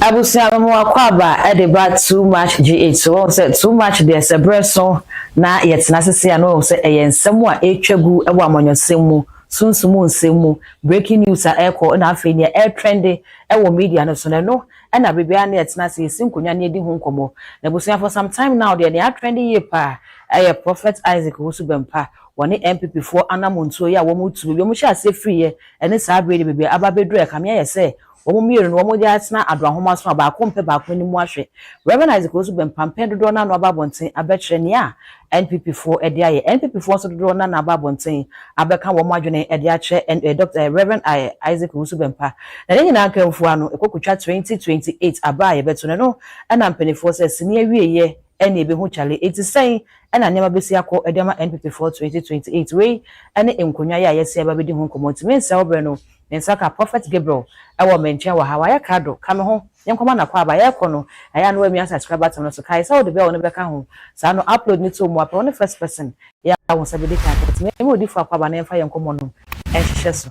Abusua, mo akɔ de ba Too Much GH so. Wɔn sɛ Too Much deɛ, sɛ berɛ so na yɛtena sese a, na wɔn sɛ ɛyɛ nsɛm a ɛretwa gu wɔ amanyɔsɛm mu, sunsum nsɛm mu, breaking news a ɛrekɔ, na afei nea ɛretrend wɔ media no so no, ɛno ɛna biribiara na yɛtena ase, yɛsi nkonnwa na yɛdi ho nkɔmmɔ. Na abusua, for some time now deɛ, nea atrend yie paa ɛyɛ Prophet Isaac Owusu Bɛmpa wɔne NPP foɔ anamontuo yi a wɔn tu, beebi wɔn hyɛ aseɛ firi yɛ ɛne saa abere de beebi aba abɛduru. Ɛkame ayɛ sɛ wɔn mmienu no, wɔn de atena ado ahoma so a baako mpɛ baako anim ahwɛ. Reverend Isaac Owusu Bɛmpa, mpɛn dodoɔ n'ano aba abɔnten abɛkyerɛ nea NPP foɔ de ayɛ. NPP foɔ nso dodoɔ n'ano aba abɔnten abɛka wɔn adwene de akyerɛ Dr Reverend Isaac Owusu Bɛmpa. Na ne nyinaa nkanfoɔ ano ekokotwa 2028 aba a yɛbɛto no no, ɛna mpanimfoɔ sɛ sini awieyɛ ɛna ebehu kyale eti sɛn ɛna nneɛma bɛsi akɔ ɛde ama NPP foɔ 2028. Wei ɛne nkonnwa yi a yɛsi aba bɛdi ho nkɔmmɔ. Ntumi nsa ɔbrɛ no ne nsa ka Prophet Gabriel ɛwɔ me nkyɛn wɔ ha. Wayɛ krado ka me ho. Yɛnkɔma nakɔ aba. Yɛkɔ no, ɛyɛ ano amia subscribe button no so. Kae sɛ wode bell no bɛka ho saa no, upload ne to mu apɛ wo ne first person yɛ a, wo nsa bɛdi kan. Tumi ɛma odifo akɔ aba na yɛmfa yɛn nkɔmmɔ no ɛnhyehyɛ so.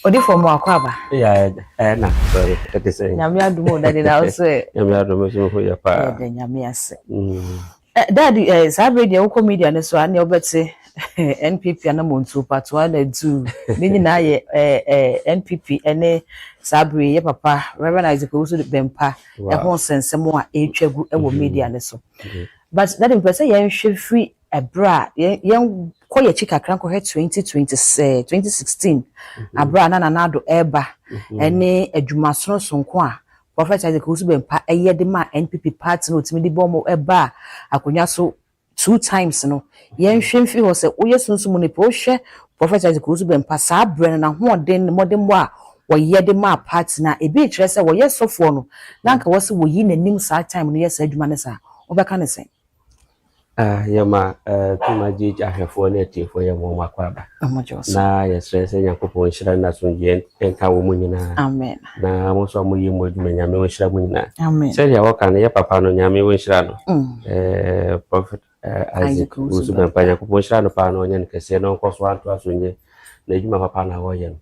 Odifo, mu akɔ aba. Yeah, na sorry, ɛte sɛ Nyame adom o, daddy, na wo so ɛ? Nyame adom so ho yɛ paa. Yɛda Nyame ase. Daddy, saa bere deɛ, wokɔ media no so a, ne wobɛte NPP anamontuo part one and two. Ne nyinaa yɛ NPP ne saa bere yɛ papa Reverend Isaac Owusu Bɛmpa ɛho nsɛnsɛm a ɛretwa gu ɛwɔ media no so. But daddy, mpɛ sɛ yɛnhwɛ firi ɛberɛ a yɛn kɔ yɛkyi kakra nkɔhwɛ 2020, 2016, aberɛ a na Nana Addo ɛreba, ɛne adwumasono sonko a Prophet Isaac Owusu Bɛmpa ɛyɛ de ma NPP party no, otumi de bɔ ɔmo ɛba akonnwa so two times no. Yɛnhwɛ mfiri hɔ sɛ woyɛ sunsun nipa, wohwɛ Prophet Isaac Owusu Bɛmpa saa berɛ no, n'ahoɔden ne mmɔdemmɔ a wɔyɛ de maa party na ebi kyerɛ sɛ wɔyɛ sɔfoɔ no, na anka wɔsɛ wɔyi n'anim saa time no yɛ saa adwuma no saa, wobɛka ne sɛn? Ah, yɛma Tuma gye ahwɛfoɔ ne atiefoɔ, yɛ wɔn akɔ aba. Na yɛsrɛ sɛ Nyankopɔn nhyira no asomdwoeɛ nka wɔ mu nyinaa. Amen. Na mo nso a moyɛ mu adwuma, Nyame wɔnhyira mo nyinaa. Amen. Sɛdeɛ wɔka no, yɛ papa no, Nyame wɔnhyira no. Prophet Isaac Owusu Bɛmpa, Nyankopɔn nhyira no paa na ɔnyɛ no kɛseɛ na ɔnkɔ so anto so nyɛ n'adwuma papa na wɔyɛ no.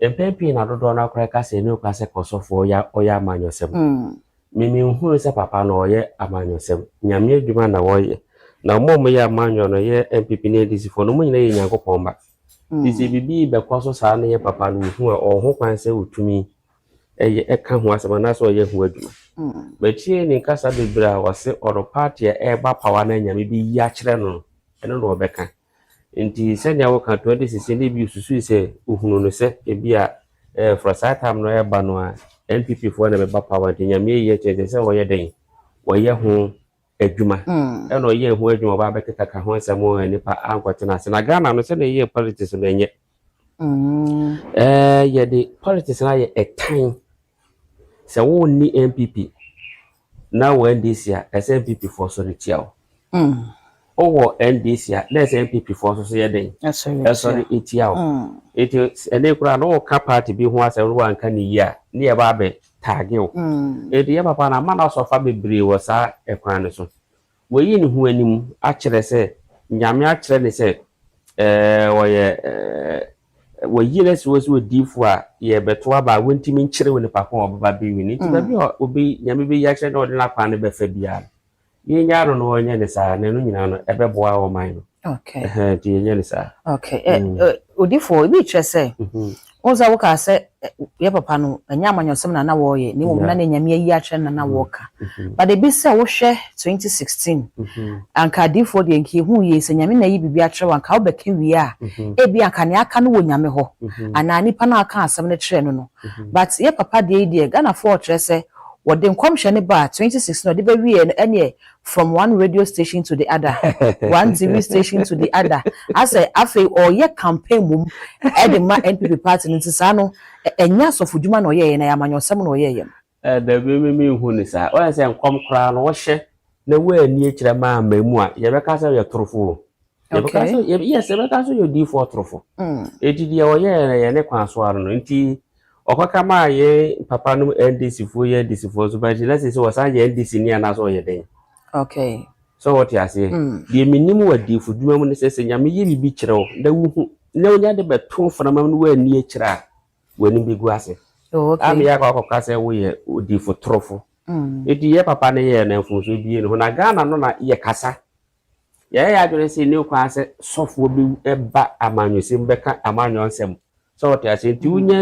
Mpɛn pii na dodoɔ no akora ka sɛ ɛne okura sɛ kɔsɔfoɔ ɔyɛ amanyɔsɛm. Mimi nhunu sɛ papa no ɔyɛ amanyɔsɛm. Nyame adwuma na wɔyɛ. Na ɔmo a ɔmo yɛ amanyɔ no yɛ NPP ne NDC foɔ no, ɔmo nyinaa yɛ Nyankopɔn ba. Nti sɛ biribi bɛkɔ so saa na yɛ papa no ohu a, ɔwɔ ho kwan sɛ otumi ɛyɛ ɛka ho asɛm anaasɛ ɔyɛ ho adwuma. Matie ne nkasa bebree a wɔse ɔno party a ɛreba power na Nyame bɛyi akyerɛ no no, ɛno na ɔbɛka. Nti sɛnea wɔka 2016 ne bi osusui sɛ ohunu no sɛ ebi a for saa time no ɛreba no a, NPP foɔ na ɛbɛba power, nti Nyame ayi akyerɛ sɛ wɔyɛ den wɔyɛ ho adwuma. Ɛna ɔyɛ ho adwuma, ɔba abɛkeka ho nsɛm a nipa ankɔtena ase. Na Ghana no, sɛnea ɛyɛ politics no, ɛnyɛ yɛde politics no ayɛ ɛtan sɛ wonni NPP na wɔ NDC a, ɛsɛ NPP foɔ so no tia wo. Wowɔ NDC a, na ɛsɛ NPP foɔ so so yɛ den ɛsɔre etia wo. Eti ɛne koraa na wɔka party bi ho asɛm no, wanka ne yie a, ne yɛ ba abɛ target wo. Eti yɛ papa na ama na asɔfa bebree wɔ saa ɛkwan no so. Wɔyi ne ho anim akyerɛ sɛ Nyame akyerɛ ne sɛ wɔyɛ wɔyi no asi hɔ sɛ odiifo a yɛbɛto aba a, wɔntumi nkyerɛ wɔ nipa ko a ɔbɛba bɛwi no. Nti baabi a obi Nyame bɛyi akyerɛ na ɔde n'akwan no bɛfa biara, yɛnya no na ɔnyɛ ne saa, na ɛno nyinaa no ɛbɛboa ɔman no. Nti yɛnyɛ ne saa. Okay, odiifo, ebi kyerɛ sɛ wɔn sɛ woka sɛ yɛ papa no ɛnyɛ amanyɔsɛm na na wɔreyɛ, ne mmom na ne Nyame ayi akyerɛ na na wɔreka. But ebi sɛ wohwɛ 2016, anka adiifoɔ deɛ, nka ehu yie sɛ Nyame na ayi biribi akyerɛ wo, anka wobɛka wie a, ebi anka nea aka no wɔ Nyame hɔ anaa nipa no aka asɛm no kyerɛ no. But yɛ papa deɛ yi deɛ, Ghanafoɔ kyerɛ sɛ wɔde nkɔmhyɛ no ba 2016, ɔde bɛwie no, ɛneɛ from one radio station to the other, one TV station to the other, asɛ afei ɔyɛ campaign mum ɛde ma NPP party no. Nti saa no, ɛnyɛ asɔfo dwuma na ɔyɛyɛ, na yɛ amanyɔsɛm na ɔyɛyɛ no. Dabi, mi nhu ne saa. Ɔyɛ sɛ nkɔm koraa no, wɔhyɛ na wɔani akyerɛ maa ama mu a, yɛbɛka sɛ yɛ torofo o. Yɛbɛka sɛ, yes, yɛbɛka sɛ yɛ odiifoɔ torofo. Eti deɛ ɔyɛɛ no yɛ ne kwan so ano no, nti ɔkɔka maa yɛn papa no NDC foɔ, yɛ NDC foɔ so bɛgye na sɛ wɔsan yɛ NDC ni anaasɛ ɔyɛ dɛn. Sɛ wɔte aseɛ, deɛ menim wɔ adiifo dwuma mu ne sɛ Nyame yɛ biribi kyerɛ wo na wohu na wonya de bɛto mframa mu na woanni akyerɛ a, w'anim bɛgu ase. Oh, okay. Ama yɛakɔ akɔka sɛ woyɛ odifo torofo. Enti yɛ papa no yɛɛ no mfomsoɔ bie no ho. Na Ghana no na yɛkasa. Yɛyɛ yɛn adwene sɛ ɛnni kwan sɛ sɔfoɔ bi ba amanyɔsɛm bɛka amanyɔ nsɛm. Sɛ wote aseɛ? Nti wonya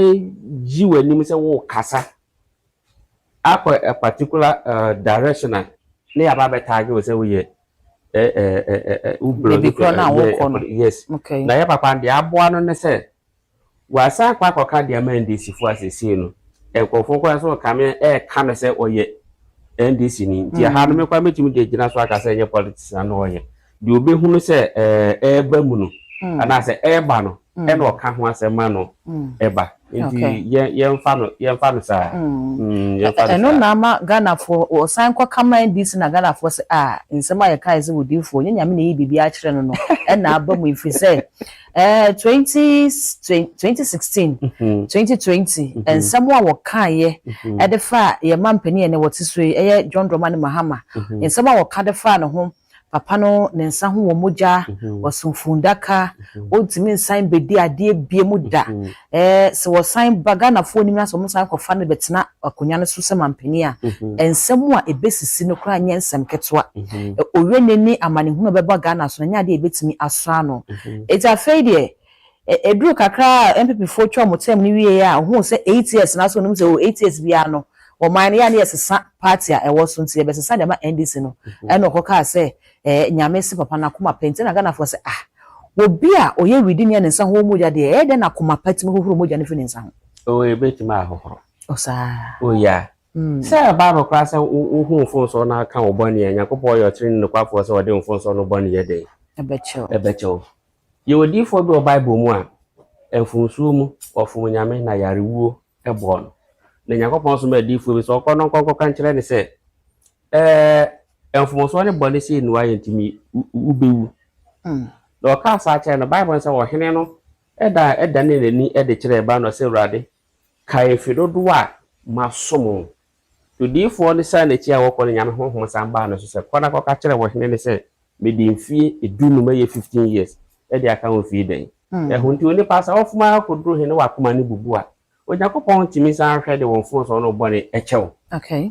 yi w'anim sɛ wokasa akɔ a particular direction a, ne yɛaba abɛtaage wo sɛ woyɛ wo belong Baabi korɔ no a wokɔ no. Yes. Okay. Na yɛ papa no deɛ aboa no ne sɛ wasan akɔ akɔka deɛ ama NDC foɔ a seesei no nkurɔfoɔ koraa sɛ ɔkame ɛreka no sɛ ɔyɛ NDC ni. Nti ɛha no me koraa mɛtumi de agyina so aka sɛ ɛnyɛ politics na na ɔyɛ. Deɛ ɔbɛhunu sɛ ɛreba mu no anaasɛ ɛreba no ɛna ɔka ho asɛm ma no ɛba. Nti yɛmfa no yɛmfa no saa. Yɛmfa no Ɛno saa. na ama Ghanafoɔ wɔsan kɔka ma NDC na Ghanafoɔ sɛ a nsɛm a yɛkae sɛ odiyifoɔ nyɛ Nyame na ɛyi biribi akyerɛ no no ɛna aba mu, ɛfiri sɛ 20 2016, 2020 nsɛm a wɔkaeɛ ɛde fa yɛn ma mpanin a wɔte so yi, ɛyɛ John Dramani Mahama, nsɛm a wɔka de fa ne ho, papa no ne nsa ho wɔ mogya, wɔso fundaka, ɔntumi nsan bɛdi adeɛ bie mu da. Sɛ wɔsan ba Ghanafoɔ nim na sɛ wɔn san kɔfa no bɛtena akonnwa no so sɛ mampanin a, nsɛm a ɛbɛsisi no koraa nyɛ nsɛm ketewa. Owie n'ani amanehunu a ɛbɛba Ghana so no, nyɛ adeɛ a ɛbɛtumi asɔ ano. Eti afei deɛ ɛduru kakra a NPP foɔ twa wɔn term no wie a, ohun sɛ 8 years na so onim sɛ o 8 years biara no ɔman no yɛ a ne yɛsesa party a ɛwɔ so, nti yɛbɛsesa deɛ ma NDC no. Ɛna ɔkɔkaa sɛ Nyame se papa no akoma pɛ. Nti na Ghanafoɔ sɛ, ah, obi a ɔyɛ widi ne ne nsa ho mogya deɛ, ɛyɛ dɛn na akoma pa tumi hohoro mogya no fi ne nsa ho? O, ebɛtumi ahohoro. Ɔsaa. Oya. Sɛ Bible koraa sɛ wohu mfomsoɔ no aka wo bɔne a, Nyankopɔn yɛ ɔtene ne nokwafoɔ sɛ ɔde mfomsoɔ no bɔne yɛ dɛn? Ɛbɛkyɛw. Ɛbɛkyɛw. Yɛwɔ diifoɔ bi wɔ Bible mu a mfomsoɔ mu ɔfom Nyame na yarewuo bɔɔ no. Na Nyankopɔn soma adiifoɔ bi sɛ ɔkɔ no nkɔnkɔka nkyerɛ ne sɛ mfomsoɔ ne bɔne sɛ nnua yɛ ntumi wobɛwu. Na ɔkaa saa kyerɛ no, Bible no sɛ ɔhene no ɛda ɛdane n'ani de kyerɛɛ ba no sɛ, "Awurade, kae mfe dodoɔ a masom wo." Odiyifoɔ no san n'akyi a wɔkɔ no, Nyame honhom san baa no so sɛ, kɔ na kɔka kyerɛ ɔhene no sɛ mede mfie 15 ɛyɛ 15 years ɛde aka ho mfie dɛn. Ɛho nti onipa sɛ ɔfom ara kɔduru he ne wakoma no bubu a, Onyankopɔn ntumi san hwɛ de wɔn mfomsoɔ no bɔne ɛkyɛ wo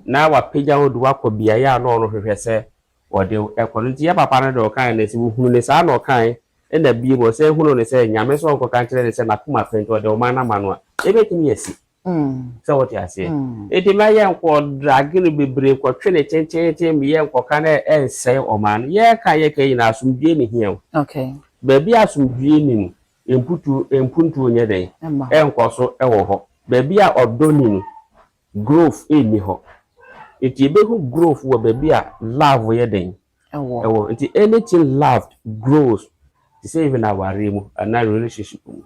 na wapagya wo de wakɔ beaeɛ a na ɔno hwehwɛ sɛ wɔde wo ɛkɔ no. Nti yɛ papa no de ɔkae no sɛ wohunu ne saa na ɔkae, ɛna bie mu ɔsɛ hunu ne sɛ Nyame sɛ ɔnkɔka nkyerɛ ne sɛ n'akoma pɛ nti ɔde ɔman no ama no a, ɛbɛtumi asi. Sɛ wote aseɛ? Nti mɛyɛ nkɔ drag no bebree nkɔtwe ne tententen meyɛ nkɔka no ɛnsɛe ɔman no. Yɛka yɛka nyinaa, asomdwie ne hia o. Baabi a asomdwie ni no, mputuo mpuntuo nyɛ dɛn? Ɛmma. Ɛnkɔ so ɛwɔ hɔ. Baabi a ɔdɔ ni no, growth ɛnni hɔ. Nti yɛbɛhu growth wɔ baabi a love yɛ dɛn? Ɛwɔ. Ɛwɔ. Nti anything loved grows. Te sɛ even awareɛ mu anaa relationship mu,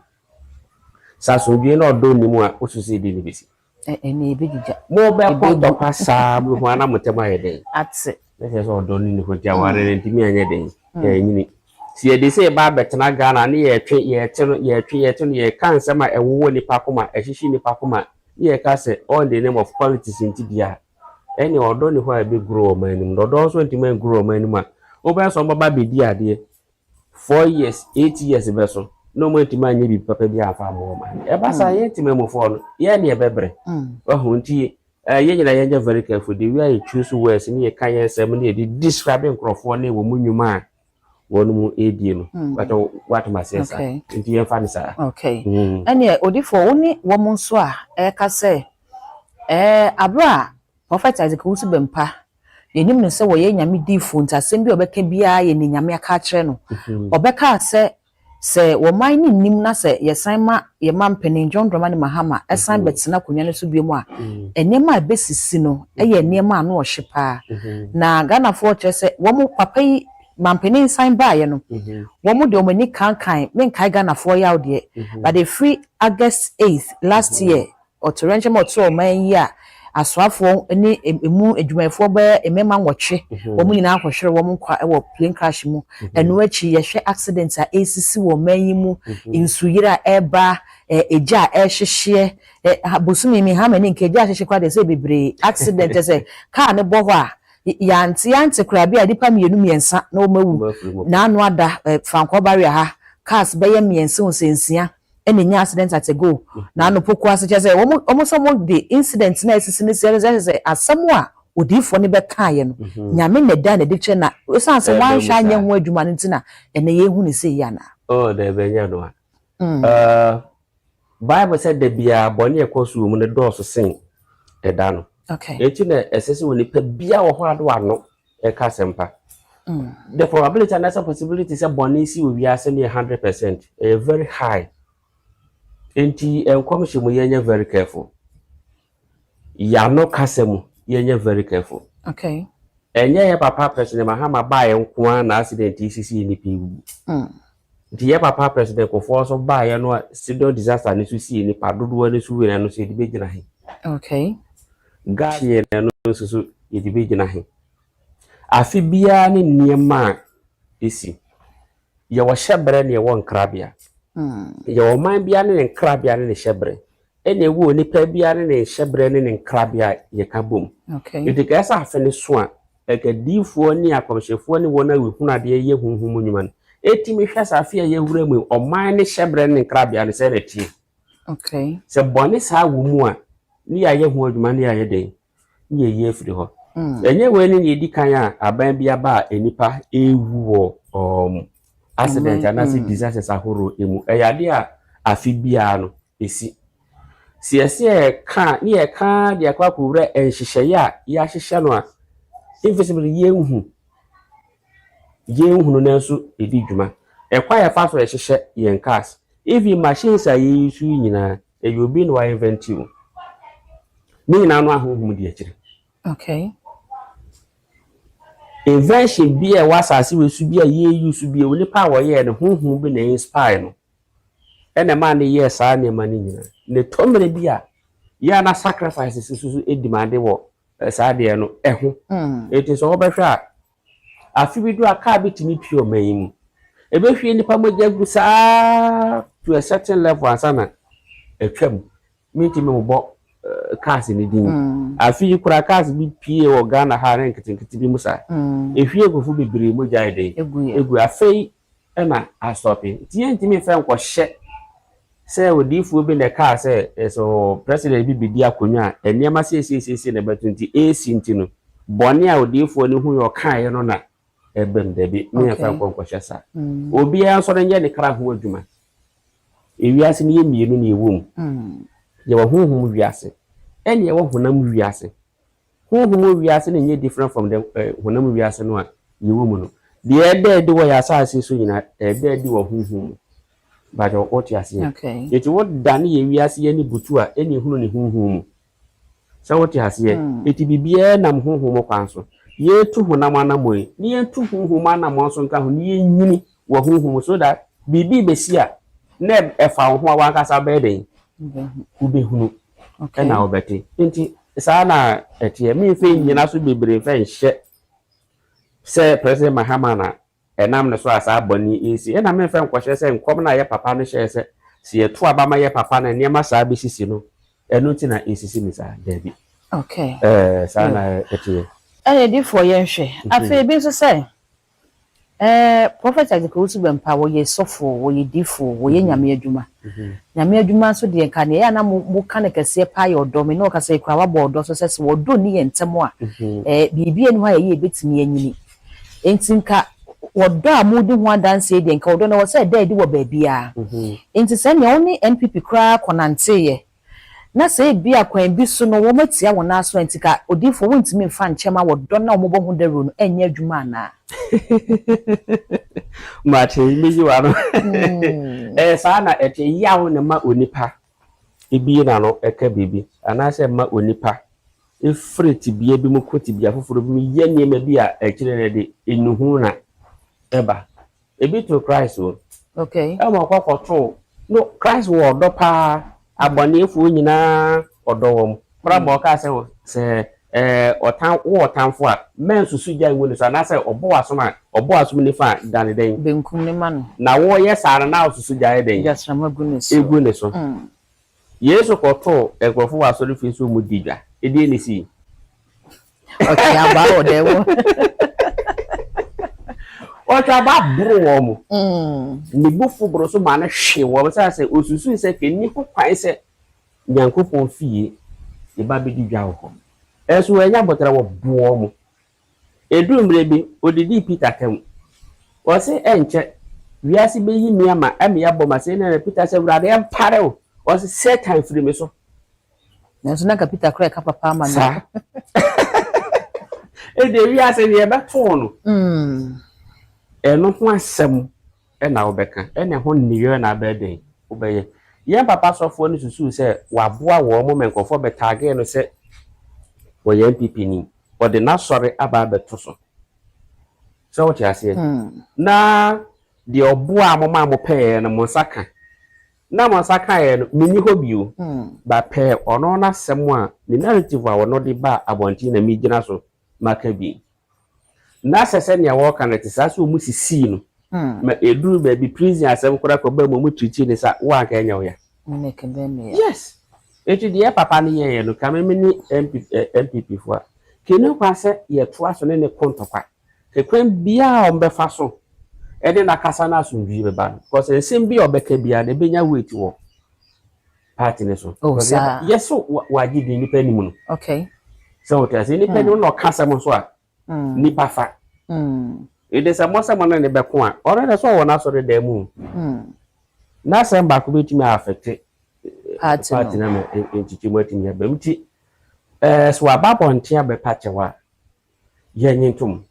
sɛ asomdwie na ɔdɔ ni mu a, wosu sɛ ɛdi ne bɛsi. Ɛne ɛbɛgyigya. Mobɛkɔ Ɛbɛgu. ntɔkwa saa mohu ana mo ntɛm ayɛ dɛn? Ate. Na kyerɛ sɛ ɔdɔ no ni hɔ, nti awareɛ no ntumi anyɛ dɛn? Ɛnyini. Sɛ yɛde sɛ yɛba abɛtena Ghana ne yɛtwe yɛte no, yɛtwe yɛte no, yɛka nsɛm a ɛwowɔ nipa koma, ɛhyehye nipa koma, ne yɛka sɛ all in the name of politics, nti deɛ a ɛne ɔdɔ ni hɔ a ɛbɛguro ɔman no mu. Na ɔdɔ nso ntumi anguro ɔman no mu a, wobɛyɛ sɛ ɔmbɛba abɛdi adeɛ 4 years, 8 years bɛ so na ɔmo ntumi anyɛ biribi papa bi amfa amma ɔman no. Ɛba saa, yɛn temamufoɔ no, yɛn ne yɛbɛbrɛ. Ɔho nti yɛn nyinaa yɛnyɛ very careful the way a yɛ choose words ne yɛka yɛn nsɛm ne yɛde describe nkurɔfoɔ ne wɔ mu nnwuma a wɔn mu ɛredie no. Wata watom aseɛ saa? Nti yɛmfa no saa. Okay. Ɛneɛ odifoɔ, wo ne wɔn nso a ɛreka sɛ abere a Prophet Isaac Owusu Bɛmpa, yɛnim no sɛ wɔyɛ Nyame diifoɔ, nti asɛm bi a ɔbɛka biara yɛ ne Nyame aka akyerɛ no. Ɔbɛka sɛ wɔman no nnim na sɛ yɛsan ma yɛma mpanin John Dramani Mahama ɛsan bɛtena akonnwa no so bio mu a, nneɛma a ɛbɛsisi no ɛyɛ nneɛma a no ɔhye paa. Na Ghanafoɔ kyerɛ sɛ wɔn papa yi mampanin san baeɛ no, wɔn de wɔn ani kankan menkae Ghanafoɔ yaw deɛ, but ɛfiri August 8 last year ɔtorɛnkyɛm a ɔtoo ɔman yi a asoafoɔ ne emu adwumayɛfoɔ bɛyɛ mmarima 8 wɔn nyinaa akɔhwere wɔn nkwa wɔ plane crash mu. Ɛno akyi yɛhwɛ accident a ɛresisi wɔ ɔman yi mu, nsuyire a ɛreba, egya a ɛrehyehyɛ bosomi mi ha mani nka egya ahyehye koraa deɛ sɛ bebree. Accident sɛ kaa ne bɔ hɔ a, yante yante koraa bi a nipa mmienu mmiɛnsa na wɔn awu. Wɔn afiri mu. N'ano ada Fankɔ barrier ha, cars bɛyɛ mmiɛnsa o sɛ nsia. ɛna enya accident at a go. Na ano poku ase kyerɛ sɛ wɔn sɛ wɔn de incident na esisi ne si ɛsɛ sɛ asɛm a odiifoɔ no bɛkaeɛ no, Nyame na ɛda na ɛde kyerɛ, na esan sɛ wɔanhwɛ anyɛ ho adwuma no nti na ɛnɛ yɛhu ne sɛ yi ana? Oh, dɛbɛ, nyɛ no a Bible sɛ da biara bɔne ɛkɔ so wɔ mu no dɔɔso sen ɛda no. Eti na ɛsɛ sɛ onipa bia wɔ hɔ ado ano ɛka asɛmpa. The probability and the possibility sɛ bɔne si wɔ wiase no yɛ 100%, ɛyɛ very high. Nti nkɔmhyɛ mu, yɛnyɛ very careful. Yano kasa mu, yɛnyɛ very careful. Ɛnyɛ yɛ papa President Mahama baayɛ nko ara na accident yi sisi nipa ewu. Nti yɛ papa President Kufuor nso baayɛ no a Sidon disaster ne so sii nipa dodoɔ ne so wei no so, yɛde bɛgyina he? Gas yɛ no nso so, yɛde bɛgyina he? Afe biara ne nneɛma a ɛsi. Yɛwɔ hyɛbrɛ ne yɛwɔ nkrabea. Yɛwɔ ɔman biara ne ne nkrabea ne ne hyɛbrɛ, ɛna ɛwɔ onipa biara ne ne hyɛbrɛ ne ne nkrabea a yɛka bom. Nti kɛɛ sɛ afe ne so a, ɛka diifoɔ ne akɔmhyɛfoɔ ne wɔn a wɔhunu adeɛ yɛ honhom nnwuma no ɛtumi hwɛ sɛ afe a yɛwura mu yi, ɔman ne hyɛbrɛ ne ne nkrabea no sɛ na ɛteɛ. Sɛ bɔne saa wɔ mu a, ne yɛayɛ ho adwuma ne yɛayɛ den ne yɛyi afiri hɔ. Ɛnyɛ wei ne nea ɛdi kan a aban bi aba a nnipa ɛrewu wɔ accident anaasɛ disasters ahorow mu. Ɛyɛ adeɛ a afe biara no ɛsi. Sɛ yɛsɛ yɛka ne yɛka de akɔ akɔwura nhyehyɛeɛ a yɛahyehyɛ no a invisibly yɛnhu no, nanso ɛdi dwuma. Ɛkwan a yɛfa so yɛhyehyɛ yɛn cars, even machines a yɛyi so yi nyinaa, ɛyɛ obi na wayɛ o. Ne nyinaa no ahonhom di akyire. Invention bi a ɛwɔ asase wɔ so bi a yɛyi so bi a, onipa a wɔyɛɛ no, honhom bi na inspire no ɛna ɛmaa no yɛɛ saa nneɛma no nyinaa. Ne tɔmmerɛ bi a yɛa na sacrifices nso so demand wɔ saa adeɛ no ɛho. Eti sɛ wɔbɛhwɛ a, afe bi do a kaa bi tumi pie ɔman yi mu, ebɛhwie nipa mogya gu saa to a certain level ansa na atwam. Mintimi bobɔ cars ne din. Afe yi koraa cars bi pie wɔ Ghana ha ne nketenkete bi mu saa, ehwie nkurɔfo bebree mogya yɛ den Egu yɛ. Egu. Afei ɛna asɔpe, nti yɛntumi mfɛ nkɔhyɛ sɛ odiifoɔ bi na ɛkaa sɛ ɛsɛ president bi bɛdi akonnwa a nneɛma seesiesie na ɛbɛto nti esi nti no bɔne a odiifoɔ no hu yɛ ɔkaeɛ no na ɛbɛm. Dabi, ne yɛmfa nkɔ nkɔhyɛ saa. Obiara nso no nyɛ ne kra ho adwuma. Ewiase no yɛ mmienu na ɛwɔ mu. Yɛwɔ honhom wiase ɛne yɛwɔ honam wiase. Honhom wiase no nyɛ different from the honam wiase no a yɛwɔ mu no. Deɛ ɛda adi wɔ yɛ asase so nyinaa, ɛda adi wɔ honhom mu. Bàtɛ wote aseɛ? Okay. Nti wodane yɛ wiase yɛ ne butu a, ɛne ehunu ne honhom mu sɛ wote aseɛ. Nti biribiara nam honhom kwan so. Yɛtu honam anammɔ yi ne yɛntu honhom anammɔ nso nka ho ne yɛnyini wɔ honhom so that biribi bɛsi a na ɛfa wo ho a, wankasa bɛyɛ den wobɛhunu ɛna wobɛte. Nti saa na ɛteɛ. Memfɛ nyina so bebree mfɛ nhyɛ sɛ President Mahama na ɛnam ne so a saa bɔne ɛsi, ɛna memfɛ nkɔhyɛ sɛ nkɔm no a yɛ papa no hyɛɛ sɛ sɛ yɛto aba ma yɛ papa no, nneɛma saa bɛsisi no, ɛno nti na ɛsisi ne saa. Daabi. Saa na ɛteɛ. Ɛna edifoɔ, yɛnhwɛ afei bi nso sɛ Prophet Isaac Owusu Bɛmpa, wɔyɛ sɔfo, wɔyɛ difoɔ, wɔyɛ Nyame adwuma. Nyame adwuma nso deɛ, nka neɛ ɛyɛ a na mo ka no kɛseɛ paa yɛ ɔdɔ. Me ne ɔkasa yi koraa, wabɔ ɔdɔ so sɛ ɔdɔ ni yɛn ntɛm a, biribi ani hɔ a yɛyɛ ebɛtumi anyini. Nti nka wɔdɔ a modi ho adanseɛ deɛ, nka ɔdɔ no wɔ sɛ ɛda adi wɔ baabiara. Nti sɛ nea wo ne NPP koraa kɔnanteeɛ na sɛ ebi akwan bi so no wɔn atia wɔn aso, nti ka odiifoɔ wɔntumi mfa nkyɛn ma wɔdɔ na wɔbɔ ho dawuro no ɛnyɛ adwuma anaa? Mate, meyi wa no. Saa na ɛte. Yaw ne ma onipa ebi n'ano ɛka biribi anaasɛ ma onipa efiri tibea bi mu kɔ tibea foforɔ bi mu, yɛ nneɛma bi a ɛkyerɛ no de enuhu na ɛba. Ebi to Christ o. Ɛma ɔkɔ kɔtoo no. Christ wɔ ɔdɔ paa, abɔneefoɔ nyinaa ɔdɔ wɔn koraa ma ɔkaa sɛ ɔtan wo ɔtanfo a, mɛnsusu gya ngu ne so, anaasɛ ɔbɔ w'asom a, ɔbɔ w'asom nifa a, dane dɛn? Benkum ne ma no. Na wɔyɛ saa no na ɔsusu gya yɛ dɛn? Gyasrama gu ne so. Egu ne so. Yesu kɔtoo nkurɔfo wɔ asɔre fie so mu di dwa. Ɛdeɛ ne sii? Ɔte aba wɔ dɛm. Ɔtwe aba boro wɔn mo. Ne bo fu boro so maa no hwee wɔn sɛ sɛ osusui sɛ kɛnni ho kwan sɛ Nyankopɔn fie yɛba bɛdi dwa wɔ hɔ. Ɛnso wɔanya abotare wɔboɔ mo. Ɛduru mmerɛ bi, ɔdidii Peter atɛm. Ɔse ɛnkyɛ, wiase bɛyi me ama ɛme abɔ m'asɛnnua na Peter sɛ, Awurade ɛmpare wo. Ɔse, Satan firi me so. Nanso na nka Peter koraa ɛka papa ama no. Saa. Ɛdeɛ wiase deɛ ɛbɛtoo no. Ɛno ho asɛm na wobɛka, ɛna ɛho nneyɔɛ na abɛyɛ dɛn wobɛyɛ. Yɛn papa sɔfoɔ no susuu sɛ waboa wɔn ma nkurɔfoɔ bɛtagee no sɛ ɔyɛ NPP ni. Ɔde n'asɔre aba abɛto so. Sɛ wote aseɛ? Na deɛ ɔboaa mo maa mo pɛeɛ no, mo nsa ka. Na mo nsa kaeɛ no, menni hɔ bio. But pɛɛ ɔno n'asɛm a, ne narrative a ɔno de baa abɔnten na megyina so maka bi. Na sɛ sɛnea wɔreka no te saa sɛ wɔn sisii no ma ɛduru baabi prison asɛm koraa kɔbaa mu wɔn treatii no sa wo anka ɛnyɛ wo ya. Yes. Enti deɛ papa no yɛeɛ no ka me me ne MP, eh, NPP foɔ a kɛni kwan sɛ yɛtoa so ne ne ko ntɔkwa. Kɛ kwan biara a wɔbɛfa so ɛde n'akasa no asomdwie bɛba no because nsɛm bi a ɔbɛka biara no ɛbɛnya weight wɔ party no so. Oh, saa. Yɛ so wagye din nipa anim no. Okay. Sɛ wote ase nipa anim na ɔka asɛm nso a nipa fa. Ɛde sɛ mo sɛ mo ne ne bɛko a ɔno de sɛ ɔwɔ n'asɔre dan mu. N'asɛm baako bɛtumi afɛte party no ma nkyekyɛmu atumi aba mu nti ɛɛ so waba abɔnten abɛpa kyɛw a yɛnye ntom.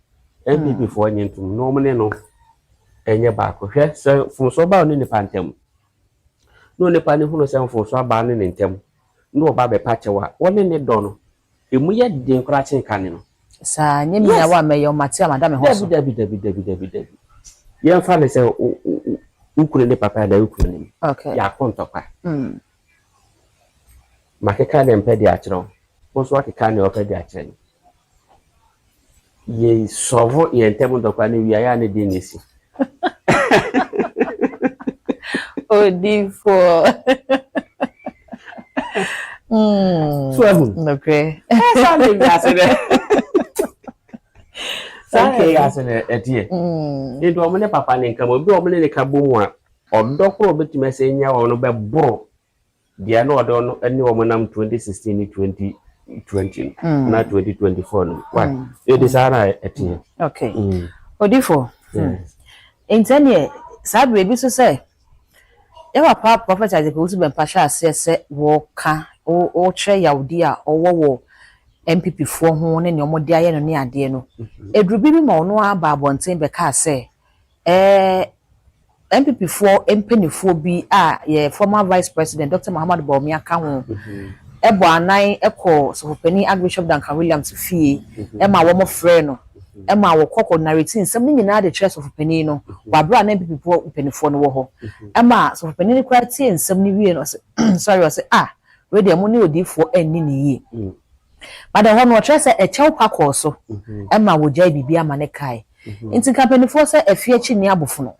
NPP foɔ nye ntom na wɔn ne no ɛnyɛ baako. Hwɛ sɛ mfomsoɔ ba ɔne nipa ntam na onipa no hunu sɛ mfomsoɔ aba ne ne ntam na ɔba abɛpa kyɛw a wɔne ne dɔ no emu yɛ den koraa kyɛn kane no. Saa nye mi a wa mɛyɛ ɔmate a mada me ho so. Dabi dabi dabi dabi dabi. Yɛmfa ne sɛ wo kunu ne papa na wo kunu ne mi. Okay. Yɛako ntɔkwa. Makeka ne mpɛ de akyerɛ wo. Wo nso akeka ne ɔpɛ de akyerɛ me. Yɛsɔvo yɛn ntam ntɔkwa no wie a yɛ a ne den na esi. Odiifoɔ. So ahu. Nokorɛ. Saa na wiase dɛ. Saa na wiase dɛ ɛteɛ. Nti wɔn ne papa ne nka mu obi a wɔn ne ne ka bɔ mu a ɔdɔ koro a obetumi asɛ nya wɔn no bɛboro deɛ na ɔde ɔno ne wɔn nam 2016 ne 2020 no na 2024 no. Why? Ɛdi saa na ɛteɛ. Okay. Odiifoɔ. Nti ɛneɛ saa berɛ bi so sɛ yɛ papa Prophet Isaac Owusu Bempah hyɛ aseɛ sɛ wɔka wɔkyerɛ yawdi a ɔwɔ wɔ NPP foɔ ho ne nea wɔde ayɛ no ne adeɛ no. Eduru bi bi ma ɔno aba abɔnten bɛkaa sɛ NPP foɔ mpanimfoɔ bi a yɛ former vice president Dr. Muhammad Bawumia ka ho ɛbɔ anan ɛkɔ sɔfopanin Archbishop Duncan Williams fie ɛma wɔn frɛ no ɛma wɔkɔ kɔ narrate nsɛm no nyinaa de kyerɛ sɔfopanin no wɔ abere a na NPP foɔ mpanimfoɔ no wɔ hɔ ɛma sɔfopanin no koraa tie nsɛm no wie no ɔsɛ sorry ɔsɛ ah wei deɛ mo ne odiifoɔ ɛnni ne yie but ɛhɔ no ɔkyerɛ sɛ ɛkyɛw pa kɔɔ so ɛma wɔgyae biribi ama ne kae nti nka mpanimfoɔ sɛ afie akyi ni abofono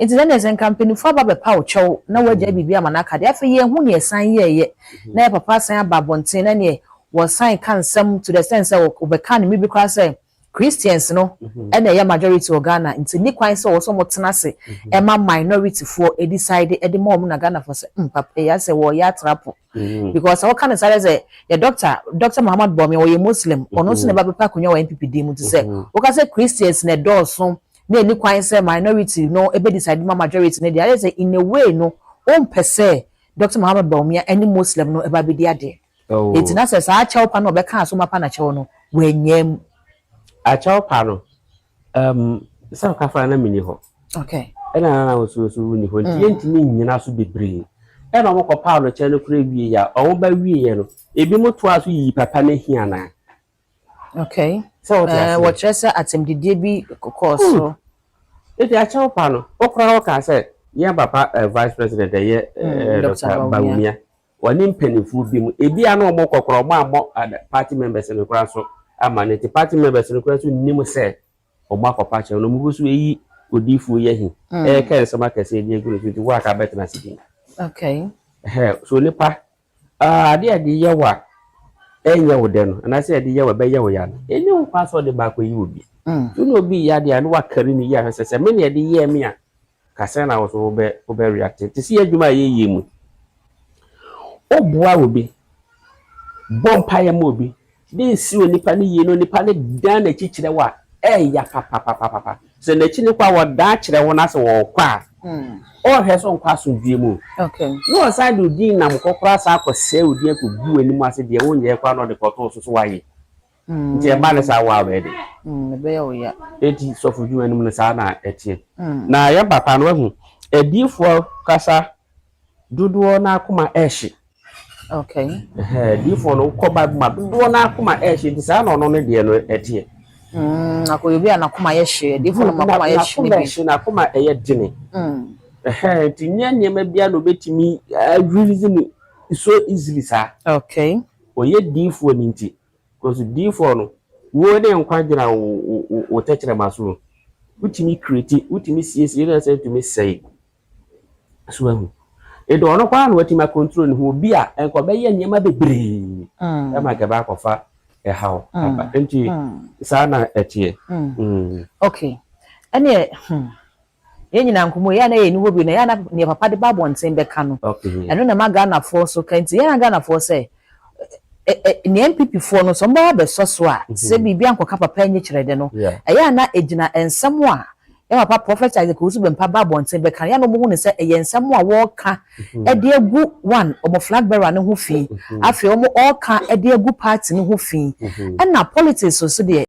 nti sɛ sɛ nka mpanimfoɔ aba bɛpa wo kyɛw na wɔagyae biribi ama no aka deɛ afei yɛn ho neɛ san yɛɛyɛ na yɛ papa san aba abɔnten na neɛ wɔsan ka nsɛm to the extent sɛ wɔbɛka ne mi bi koraa sɛ Christians no ɛna ɛyɛ majority wɔ Ghana nti ni kwan sɛ wɔsɔ wɔn tena ase ɛma minority foɔ decide ɛde ma wɔn na Ghana foɔ sɛ papa yɛ asɛ wɔyɛ atrapo because wɔka ne sáré sɛ yɛ doctor Muhammad Bawumia ɔyɛ Muslim ɔno nso na ɛba bɛpa akonnwa wɔ NPP din mu ti sɛ wɔka sɛ Christians na ɛdɔɔso na ɛni kwan sɛ minority no ebe decide ma majority no deɛ ayɛ sɛ in a way no ɔmpɛ sɛ Dr. Muhammad Bawumia ɛne Muslim no ɛba bɛdi adeɛ eti na sɛ saa akyɛw pa no ɔbɛka aso mapa na kyɛw no wɔnyɛ mu. Akyɛw pa no sɛ ɔka fa na mini hɔ. Okay. Ɛna nana nso nso wuni hɔ nti yɛntumi nnyina so bebree ɛna ɔmo kɔ paa no kyɛn no kora wie a ɔmo ba wie yɛ no ebi mo toa so yi papa no hi anaa. Okay. Sɛ wɔte aseɛ. Wɔkyerɛ sɛ atɛmdidie bi kɔɔ so. Eti akyɛw pa no okura ɔka sɛ yɛn papa vice president ɛyɛ Dr. Bawumia wɔne mpanimfoɔ bi mu ebi a na ɔmo kɔ kora ɔmo ammɔ party members no kora so ama ne ti party members no kora so nim sɛ ɔmo akɔpa kyɛw no ɔmo gu so eyi odiifoɔ yi ahi ɛyɛ nsɛm akɛseɛ de egu ne so nti wɔn aka bɛtena ase bi. Okay. Ɛhɛ so nipa adeɛ a de yɛ wa Ɛnyɛ wo dɛ no, anaasɛ yɛde yɛ wo ɛbɛyɛ wo ya no, ɛnni ho kwan sɛ ɔde ba akɔyi obi. Wo ne obi reyɛ adeɛ a, na wakari no yie ahwɛ sɛ, sɛ me na yɛde yɛɛ me a, ka sɛn na wo nso wobɛ wobɛ react. Te sɛ yɛn adwuma a yɛyɛ mu. Woboa obi, bɔ mpaeɛ ma obi, de nsi onipa no yie na onipa no dan n'akyi kyerɛ wo a, ɛɛya papapapapa. Sɛ n'akyi no kɔ a, wɔdan kyerɛ wo na sɛ wɔrekɔ a, ɔrehwɛ sɛ ɔnkɔ asomdwoeɛ mu. Na ɔsan de odin nam kɔ koraa san akɔsɛe wo din akɔgu w'anim ase deɛ wonyɛɛ koraa na ɔde kɔto wo so so woayɛ. Nti ɛba no saa wo a wobɛyɛ dɛn? Ɛbɛyɛ wo ya. Enti sɔfo dwuma no mu no saa na ɛteɛ. Na yɛn papa no wahu, adiyifoɔ kasa dodoɔ no akoma ɛhye. Adiyifoɔ no wokɔ Bible mu a dodoɔ no akoma ɛhye nti saa na ɔno ne deɛ no ɛteɛ. Akɔyɛ obi a n'akoma yɛ hye, adiyifoɔ no akoma yɛ hye ne bi. N'akoma ɛhye, n'akoma ɛyɛ dene. Nti nyɛ nneɛma biara na obetumi release no so easily saa. Ɔyɛ diyifoɔ no nti. Because diyifoɔ no, wo ne nkwa gyina wo wo tɛkyerɛma so. Wotumi create, wotumi siesie, na sɛ wotumi sɛe. So ahu. Nti ɔno koraa na watumi acontrol ne ho obi a nka ɔbɛyɛ nneɛma bebree ɛma nka ɛbɛ akɔfa ɛhaw aba. Nti saa na ɛteɛ. Okay. Ɛneɛ yɛn nyinaa nkɔmmɔ yɛn a na yɛn ni hɔ bi na yɛn a na nea papa de ba abɔnten bɛka no. Ɛno na ɛma Ghanafoɔ so ka nti yɛn a Ghanafoɔ sɛ nea NPP foɔ no sɛ wɔn bɛba abɛsɔ so a sɛ biribi ankɔka papa anyi kyerɛ de no ɛyɛ a na egyina nsɛm a yɛn papa Prophet Isaac Owusu Bempah ba abɔnten bɛka no yɛn a na wɔn hu no sɛ ɛyɛ nsɛm a wɔreka de agu one wɔn flag bearer no ho fi afei wɔn ɔreka de agu party no ho fi ɛna politics nso deɛ.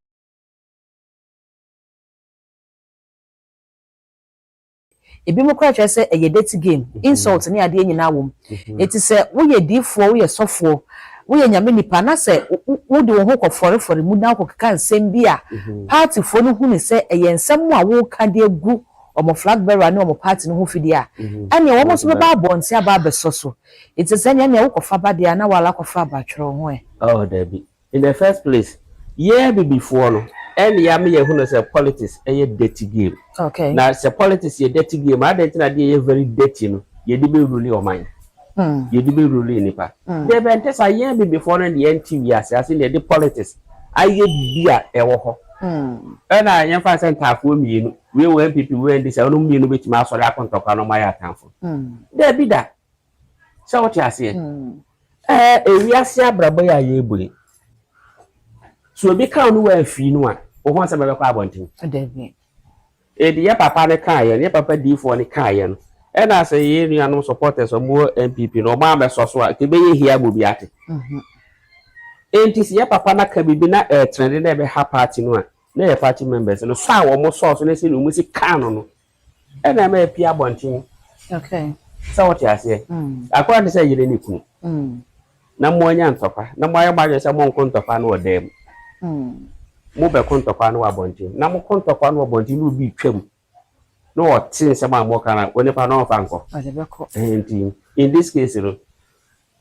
Ebinom koraa kyerɛ sɛ ɛyɛ dirty game, insult ne adeɛ nyinaa wɔ mu. Enti sɛ woyɛ diifoɔ, woyɛ sɔfoɔ, woyɛ Nyame nipa na sɛ wode wo ho kɔfɔrefɔre mu na wokɔkeka nsɛm bi a partyfoɔ no hu no sɛ ɛyɛ nsɛm a woreka de agu wɔn flag bearer ne wɔn party no ho fi deɛ a, ɛnneɛ wɔn nso bɛba abɔnten aba abɛsɔ so. Enti sɛ ɛnneɛ ɛnneɛ wokɔfa ba deɛ a na woara akɔfa aba twerɛ wo ho ɛ. Oh dabi, In the first place, yɛn abibifoɔ no ɛne yɛama yɛahunu sɛ politics ɛyɛ dirty game. Na sɛ politics yɛ dirty game a, adɛn nti na adeɛ ɛyɛ very dirty no yɛde bɛ rule ɔman? Yɛde bɛ rule nnipa? Daabi ɛnte saa, yɛn abibifoɔ no deɛ yɛnte wiase ase na yɛde politics ayɛ biribi a ɛwɔ hɔ. Ɛna yɛmfa no sɛ ntaafoɔ mmienu, wei wɔ NPP, wei wɔ NDC a, wɔn mmienu bɛtumi asɔre akɔ ntɔkwa na wɔayɛ atamfo. Daabi da. Sɛ wote aseɛ? Ɛɛ ewiase abrabɔ yi a yɛrebɔ yi, sɛ obi ka wo ne woamfii no a, wo ho asɛm bɛkɔ abɔnten. Dabi. Enti yɛ papa no kaeɛ no, yɛ papa diifoɔ no kaeɛ no, ɛna sɛ yɛn nuanom supporters wɔn wɔ NPP no, wɔn ammɛsɔ so a, nka ɛbɛyɛ hia ama obi ate. Enti sɛ yɛ papa no aka biribi na ɛretrende na ɛbɛha party no a, na yɛ party members no, sɔ a wɔn sɔɔ so ne sɛdeɛ wɔn si kaa no no, ɛna ɛma apue abɔnten. Okay. Sɛ wote aseɛ? Akɔyɛ te sɛ yere ne kunu. Na mo anya ntɔkwa. Na mo ayɛ mo adwene sɛ monko ntɔkwa no wɔ dan mu. Mobɛko ntɔkwa no wɔ abɔnten. Na moko ntɔkwa no wɔ abɔnten na obi retwam na ɔte nsɛm a moka no a, onipa no ɔmfa nkɔ. Ɔde bɛkɔ. Nti in this case no,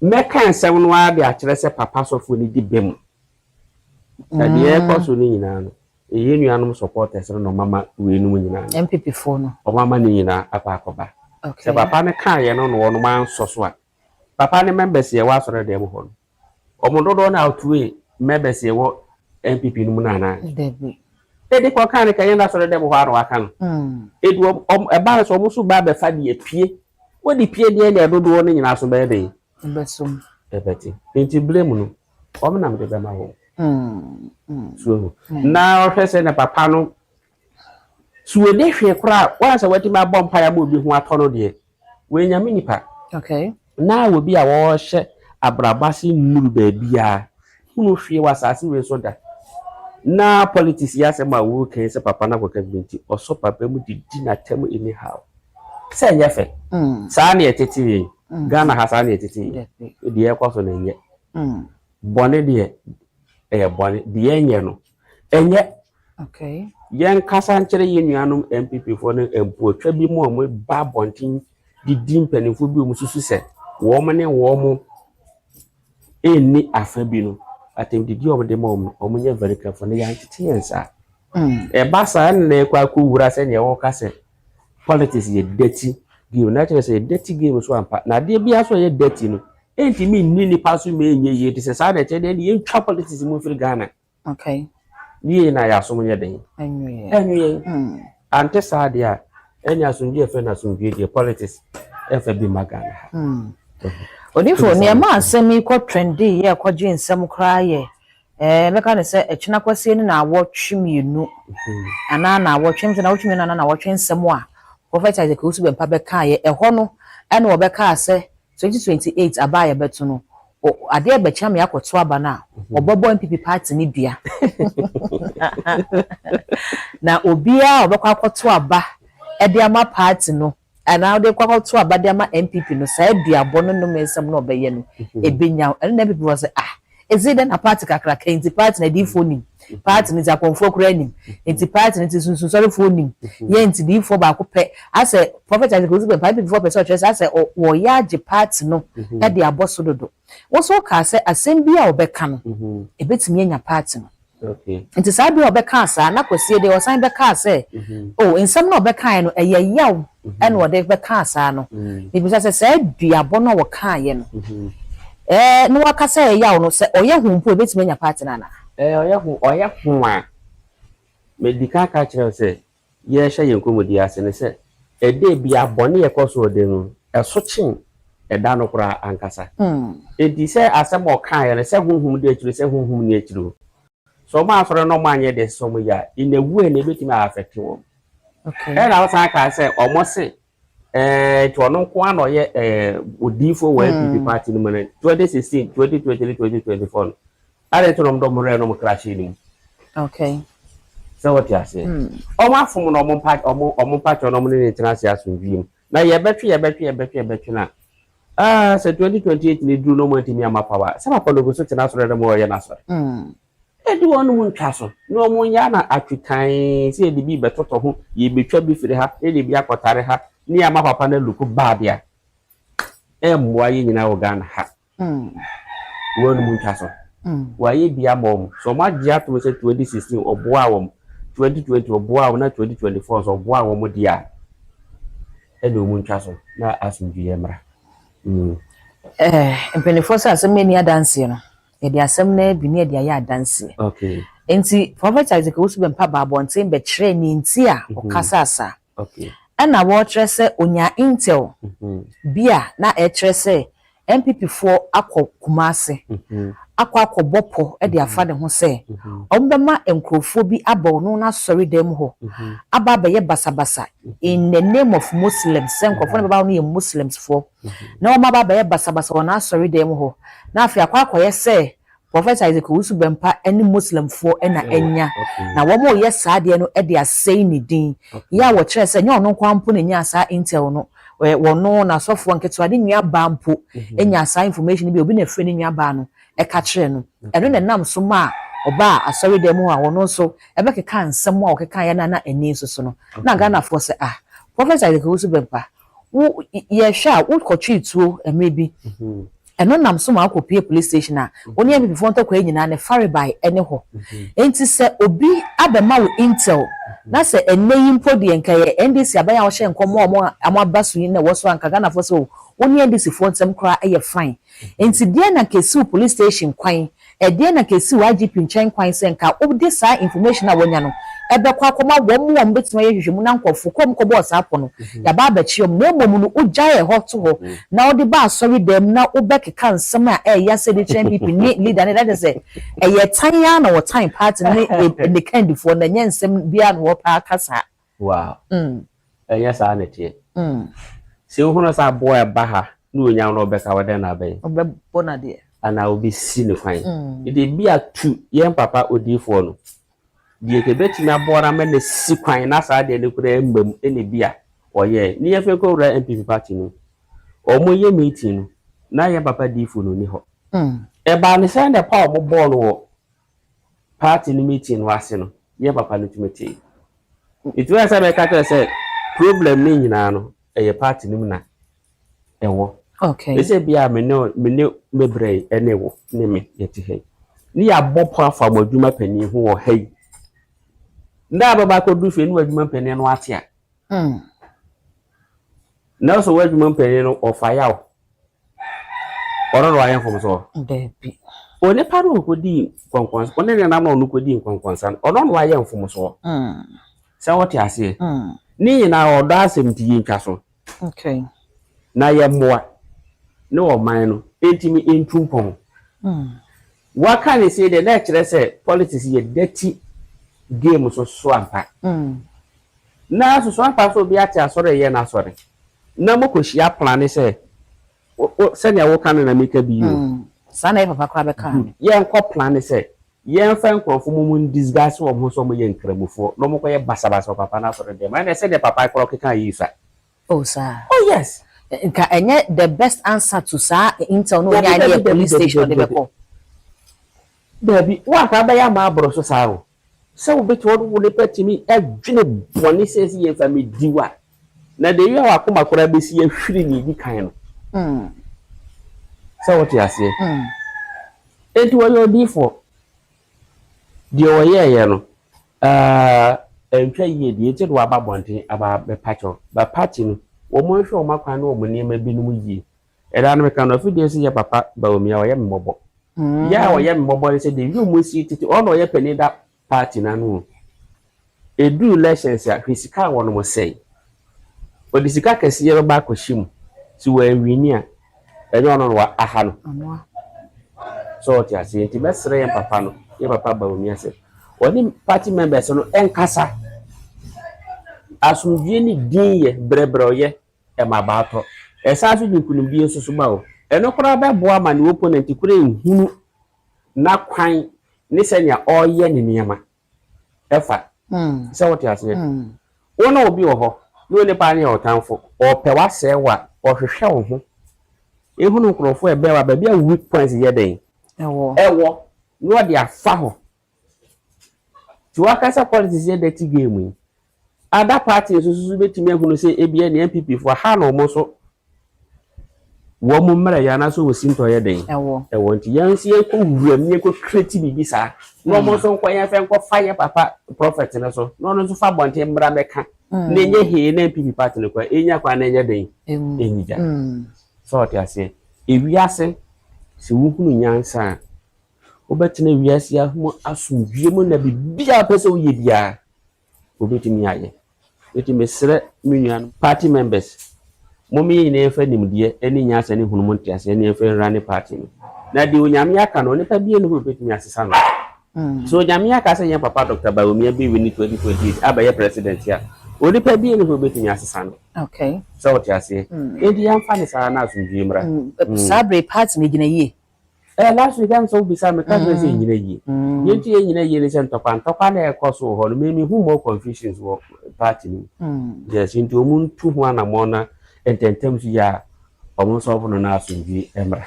mɛka nsɛm no ara de akyerɛ sɛ papa sɔfoɔ no di bem. Na deɛ ɛrekɔ so no nyinaa no, Yɛn nuanom supporters no na wɔama weinom nyinaa no. NPP foɔ no. Wɔama ne nyinaa akɔ akɔba. Okay. Sɛ papa no kaeɛ no na wɔnom ansɔ so a, papa ne members yɛwɔ asɔre dɛm hɔ no, wɔn dodoɔ no outweigh members yɛwɔ NPP no mu no anaa? Dabi. Edi kɔ kan no kɛnyɛ n'asɔre dɛm hɔ a na waka no. Edi wɔn ɛba no sɛ wɔn nso ba abɛfa deɛ pie. Wɔde pie deɛ deɛ dodoɔ no nyinaa so bɛyɛ den. Ɛbɛsom. Ɛbɛte. Nti blame no, wɔn nam de bɛma wɔn. So ehu. Na ɔhwɛ sɛ ne papa no so wɔde hwee koraa wɔn sɛ wɔatumi abɔ mpaeɛ ama obi ho atɔ no deɛ wɔnyame nipa. Okay. Na obi a wɔrehyɛ abrabɔ ase nnuru baabiara hunu hwee wɔ asase wei so da. Na politics yi asɛm a wɔreka yi sɛ papa no akɔka bi nti ɔsɔ papa mu didi n'atam anyhow. Sɛ ɛnyɛ fɛ. Saa na yɛtete yɛn. Ghana ha saa na yɛtete yɛn. Deɛ ɛkɔ so no ɛnyɛ. Bɔne deɛ ɛyɛ bɔne. Deɛ ɛnyɛ no ɛnyɛ. Okay. Yɛnkasa nkyerɛ yɛn nuanom NPP foɔ no mpoatwa bi mu a wɔba abɔnten didi mpanimfoɔ bi a wɔsusu sɛ wɔn ne wɔn ɛnni afa bi no atɛmdidi a wɔde ma wɔn no wɔnyɛ very careful na yɛantete yɛn saa. Ɛba saa na ɛkɔ akɔwura sɛdeɛ wɔka sɛ politics yɛ dirty game na kyerɛ sɛ yɛ dirty game so ampa na adeɛ biara so a ɛyɛ dirty no Ɛntumi nni nnipa so ma ɛnyɛ yie. Nti sɛ saa na ɛkyɛ deɛ ɛne yɛntwa politics mu mfiri Ghana. Okay. Ne yie na yɛasom nyɛ den. Ɛnwo yɛn. Ante saa deɛ a, ɛne asomdwie ɛfɛ no asomdwie deɛ politics ɛmfa bi mma Ghana ha. Odifo, nea ɛma asɛm yi kɔ trending yɛ ɛkɔgye nsɛm koraa yɛ ɛɛ mɛka ne sɛ ɛkyena kwasie ne naawɔtwe mmienu anaa naawɔtwe sɛ naawɔtwe mmienu anaa naawɔtwe nsɛm a Prophet Isaac Owusu Bempah bɛkaeɛ ɛhɔ no ɛna wɔbɛkaa sɛ 2028 aba a yɛbɛto no adeɛ bɛkyɛ ama yɛakɔto aba no a wɔbɛbɔ NPP party no dua na obiara a ɔbɛkɔ akɔto aba ɛde ama party no anaa wode kɔ akɔto aba de ama NPP no saa aduabɔ no nnome nsɛm na ɔbɛyɛ no ɛbɛnya ɛno na NPP wɔ sɛ ah ɛsɛ dɛn na party kakraka nti party na adiyifoɔ nim party no nti akɔmfoɔ koraa nim nti party no nti sunsunsɔrefoɔ nim yɛ nti diyifoɔ baako pɛ asɛ Prophet Isaac Owusu Bempah NPP foɔ pɛ sɛ ɔkyerɛ sɛ asɛ wɔyɛ agye party no de abɔ so dodo wo nso wokaa sɛ asɛm bi a wɔbɛka no ɛbɛtumi anya party no nti saa bere a ɔbɛkaa saa na Kwasie deɛ ɔsan bɛkaa sɛ oh nsɛm na ɔbɛkaeɛ no ɛyɛ yaw ɛna ɔde bɛkaa saa no mebisa sɛ saa duabɔ no a wɔkaeɛ no ɛɛ na waka sɛ ɛyɛ yaw no sɛ ɔyɛ ho mpo ebɛtumi anya party no anaa? Ɛɛ ɔyɛ ho ɔyɛ ho a medi kan ka kyerɛ sɛ yɛrehyɛ yɛn nkɔmmɔdi ase ne sɛ ɛda bi a bɔne yɛkɔ so ɔda mu ɛso kyen ɛda no koraa ankasa. Enti sɛ asɛm a ɔkaeɛ no sɛ honhom di akyire sɛ honhom ni akyire o sɛ ɔmo asɔre na ɔmo anyɛ deɛ sɛ ɔmo yɛ a in a way na ebɛtumi a affect wɔn. Ɛna ɔsan kaa sɛ ɔmo se ɛɛ nti ɔno nko ara na ɔyɛ ɛɛ odiifoɔ wɔ NPP party no mu no 2016, 2020 2024 no ade nti na ɔmo dɔ ɔmo rɛ na ɔmo kra hyɛ ne mu. Sɛ wɔte aseɛ ɔmo afom na ɔmo mpa ɔmo ɔmo mpa kyɛw na ɔmo ne ne tena ase asomdwie mu na yɛbɛtwe yɛbɛtwe yɛbɛtwe yɛbɛtwe na aa sɛ 2028 ne duru na ɔmo ntumi ama power sɛ papa no gu so tena asɔre dɛm ɔyɛ n'asɔre ɛdi wɔn mu ntwa so na wɔn nyɛ na atwetan sɛ yɛde bi bɛtotɔ ho yɛbɛtwa bi firi ha yɛde bi akɔtare ha ne ama papa no look bad a ɛmmoa yɛ nyinaa wɔ Ghana ha. Wɔn mu ntwa so wɔayɛ bi ama wɔn so wɔn agye atom sɛ 2016 ɔboa wɔn, 2020 ɔboa wɔn, na 2024 nso ɔboa wɔn deɛ a ɛna wɔn ntwa so na asomdwie mmra. Ɛɛ mpanimfoɔ sɛ asɛm ani adanseɛ no yɛde asɛm no bi ne yɛde ayɛ adanseɛ. Nti Prophet Isaac Owusu Bempah ba abɔnten bɛkyerɛ ne nti a ɔkasa asa. Ɛna wɔrekyerɛ sɛ onya intel bi a na ɛkyerɛ sɛ NPP foɔ akɔ Kumase akɔ akɔbɔ pɔ de afa ne ho sɛ wɔn bɛma nkurɔfoɔ bi aba ɔno n'asɔre dan mu hɔ aba abɛyɛ basabasa in the name of Muslims, sɛ nkurɔfoɔ no bɛba no yɛ Muslims foɔ na wɔn aba abɛyɛ basabasa wɔ n'asɔre dan mu hɔ na afei akɔ akɔyɛ sɛ Prophet Isaac Owusu Bempah ne Muslimfoɔ na anya na wɔn a wɔyɛ saa adeɛ no de asɛe ne din. Yɛ a wɔkyerɛ sɛ nyɛ ɔno nko mpo na nya saa intel no, wɔno n'asɔfoɔ nketewa ne nua baa mpo nya saa information bi, obi na efiri ne nua baa no ɛka kyerɛ no. Ɛno na ɛnam so ma a ɔbaa asɔre dan mu a ɔno nso ɛbɛkeka nsɛm a ɔkeka yɛ na na ani nso so no na Ghanafoɔ sɛ ah, Prophet Isaac Owusu Bempah, wo yɛhwɛ a wokɔtwe tuo mmerɛ bi, ɛno nam so ma akɔpie police station a wɔn ne NPP ntɔkwa yi nyinaa ne farebae ɛne hɔ. Nti sɛ obi abɛma wo intel na sɛ ɛnɛ yi mpo deɛ nka yɛ NDC aban a wɔhyɛ nkɔmɔ a wɔn a aba so yi na ɛwɔ so anka Ghanafoɔ sɛ o wɔn ne NDC foɔ nsɛm koraa ɛyɛ fine. Nti deɛ na kesiw police station kwan, ɛdeɛ na kesiw IGP nkyɛn kwan sɛ nka wode saa information a wɔnya no ɛbɛkɔ akɔma wɔn mu a wɔn bɛtumi ayɛ hwehwɛmu na nkɔfo kɔm kɔbɔɔ saa pɔ no yaba abɛkye wɔn, na mmom no wogyae ɛhɔ to hɔ na wode ba asɔre dɛm na wobɛkeka nsɛm a ɛyɛ asɛ de kyerɛ NPP ne leader ne dade sɛ ɛyɛ tan ya na wɔtan party ne ne kandifoɔ na ɛnyɛ nsɛm biara na wɔpɛ aka saa. Wow, ɛnyɛ saa na ɛteɛ. Sɛ wohunu sɛ aboa ɛba ha na onya no ɔbɛka wɔdɛn na abɛyɛ ɔbɛbɔ nadeɛ anaa obɛsi ne kwan. Nti bi atu yɛn papa odiifoɔ no deɛ kɛbɛtumi aboa no ama no si kwan na saa deɛ no koraa mma mu ɛna bi a ɔyɛ ne yɛfɛ kɔwura NPP party no ɔmo yɛ meeting no na yɛn papa diifoɔ no ni hɔ. Ɛbaa ne sɛ na ɛpa a ɔmo bɔɔ no wɔ party no meeting no ase no yɛn papa no tumi tee. Nti wɔyɛ sɛ bɛka kyerɛ sɛ problem ne nyinaa no ɛyɛ party no mu na ɛwɔ. Ɛsɛ bia me ne me ne me brɛ yi ɛne wo ne me yɛte ha yi ne yɛabɔ pɔ afa mo adwuma panin ho wɔ ha yi nda a bɛba akɔdu fie ne w'adwuma panin no ate a na sɛ w'adwuma panin no ɔfa yaw. Ɔno na wayɛ mfomsoɔ? Daabi. Onipa no ɔkɔdii nkɔnkɔnsa, ɔne ne nam na ɔno kɔdii nkɔnkɔnsa no, ɔno na wayɛ mfomsoɔ. Sɛ wote aseɛ? Ne nyinaa ɔdɔ asɛm nti yɛntwa so. Okay. Na yɛmmoa ne ɔman no ntumi ntu mpɔn. Waka ne sei deɛ na ɛkyerɛ sɛ politics yɛ dirty game so so ampa. Na so so ampa sɛ obi ate asɔre ɛyɛ n'asɔre na mokɔhyia plane sɛ sɛnea woka no na meka bi yi o. Saa na yɛ papa koraa bɛka no. Yɛnkɔ plane sɛ yɛmfa nkurɔfo mu mu disguise wɔn ho sɛ wɔyɛ nkramofoɔ na wɔkɔyɛ basabasa wɔ papa no asɔre dɛm. Ɛnna sɛdeɛ papa korɔ keka yi sa. Oh, saa. Oh yes. Nka ɛnyɛ the best answer to saa intel no onyaa ne yɛ police station ɔde bɛkɔ. Daabi, woanka bɛyɛ ama aboro so saa o. Sɛ wobɛtumi ɔde wo nipa tumi adwene bɔne sɛ sɛ yɛmfa medi wo a, na de wi a wakoma koraa bɛsi ahwiri ne edi kan no. Sɛ wote aseɛ. Enti wɔyɛ odiifoɔ. Deɛ wɔyɛɛyɛ no, ɛntwa yie deɛ nti de waba abɔnten aba abɛpa kyɛw. Ba party no, wɔn nhwɛ wɔn akwan ne wɔn nneɛma binom yie. Ɛda no meka no afidie sɛ yɛ papa Bawumia ɔyɛ me mmɔbɔ. Yɛ a ɔyɛ me mmɔbɔ ne sɛ deɛ wi mu si tete ɔno ɔyɛ panin da party n'ano o. Ɛduru elections a, hwɛ sika a wɔnom sɛe. Ɔde sika kɛseɛ bɛba akɔhyɛ mu. Si wɔanwini a, ɛnyɛ ɔno na wa aha no. So ɔte aseɛ. Nti mɛsrɛ yɛn papa no, yɛn papa Bawumia sɛ ɔne party members no ɛnkasa. Asomdwie ne din yɛ brɛbrɛ ɔyɛ ɛma baatɔ. Ɛsan so de nkonimdie nso so ba o. Ɛno koraa bɛboa ma ne opponent koraa nhunu n'akwan ne sɛnea ɔreyɛ ne nneɛma ɛfa. Sɛ wote aseɛ. Wo ne obi wɔ hɔ na onipa no yɛ ɔtamfo, ɔpɛ w'asɛe wo a, ɔhwehwɛ wo ho. Ehunu nkurɔfoɔ a ɛbɛn wo a, baabi a weak points yɛ den Ɛwɔ. Ɛwɔ na ɔde afa hɔ. Nti wakasa politics yɛ dirty game yi. Other party nso so bɛtumi ahunu sɛ ebi ne NPP foɔ ha na wɔn nso wɔn mmerɛ yɛ anaasɛ wɔ si ntɔ yɛ den. Ɛwɔ. Ɛwɔ, nti yɛn nso yɛnkɔ wuram yɛnkɔ create biribi saa na wɔn nso nkɔ yɛn fɛ nkɔ fa yɛ papa prophet no so na ɔno nso fa abɔnten mmra mɛka na enye hee na NPP party no kɔ enya kwan na enye den Emu. Enyi gya. Sɛ ɔte aseɛ, ewiase sɛ wohunu nyansa a, wobɛtena wiase mu asomdwie mu na biribiara pɛ sɛ woyɛ biara wobɛtumi ayɛ. Nti mesrɛ me nuanom party members, momma yɛn nyinaa yɛmfa nimdeɛ ne nyansa ne hunumu nteaseɛ ne yɛmfa nwura ne party no, na deɛ Onyame aka no, onipa bie ne hɔ bɛtumi asesa no. So Onyame aka sɛ yɛn papa Dr. Bawumia bɛwi 2028 abɛyɛ president a, onipa bie ne hɔ bɛtumi asesa no. Sɛ wote aseɛ, enti yɛmfa ne saa na asomdwie mmra. Saa bere party no gyina yie. Last week ɛm sɛ wobisa me ka kyerɛ sɛ ɛnyina yie. Deɛ nti yɛnyina yie ne sɛ ntɔkwa ntɔkwa na ɛkɔ so wɔ hɔ no, memehu more confusions wɔ party no mu. Yes, nti ɔmu ntu ho anammɔn na ntɛntɛm so yɛ a ɔmo nso ɔfo no na asomdwie mmra.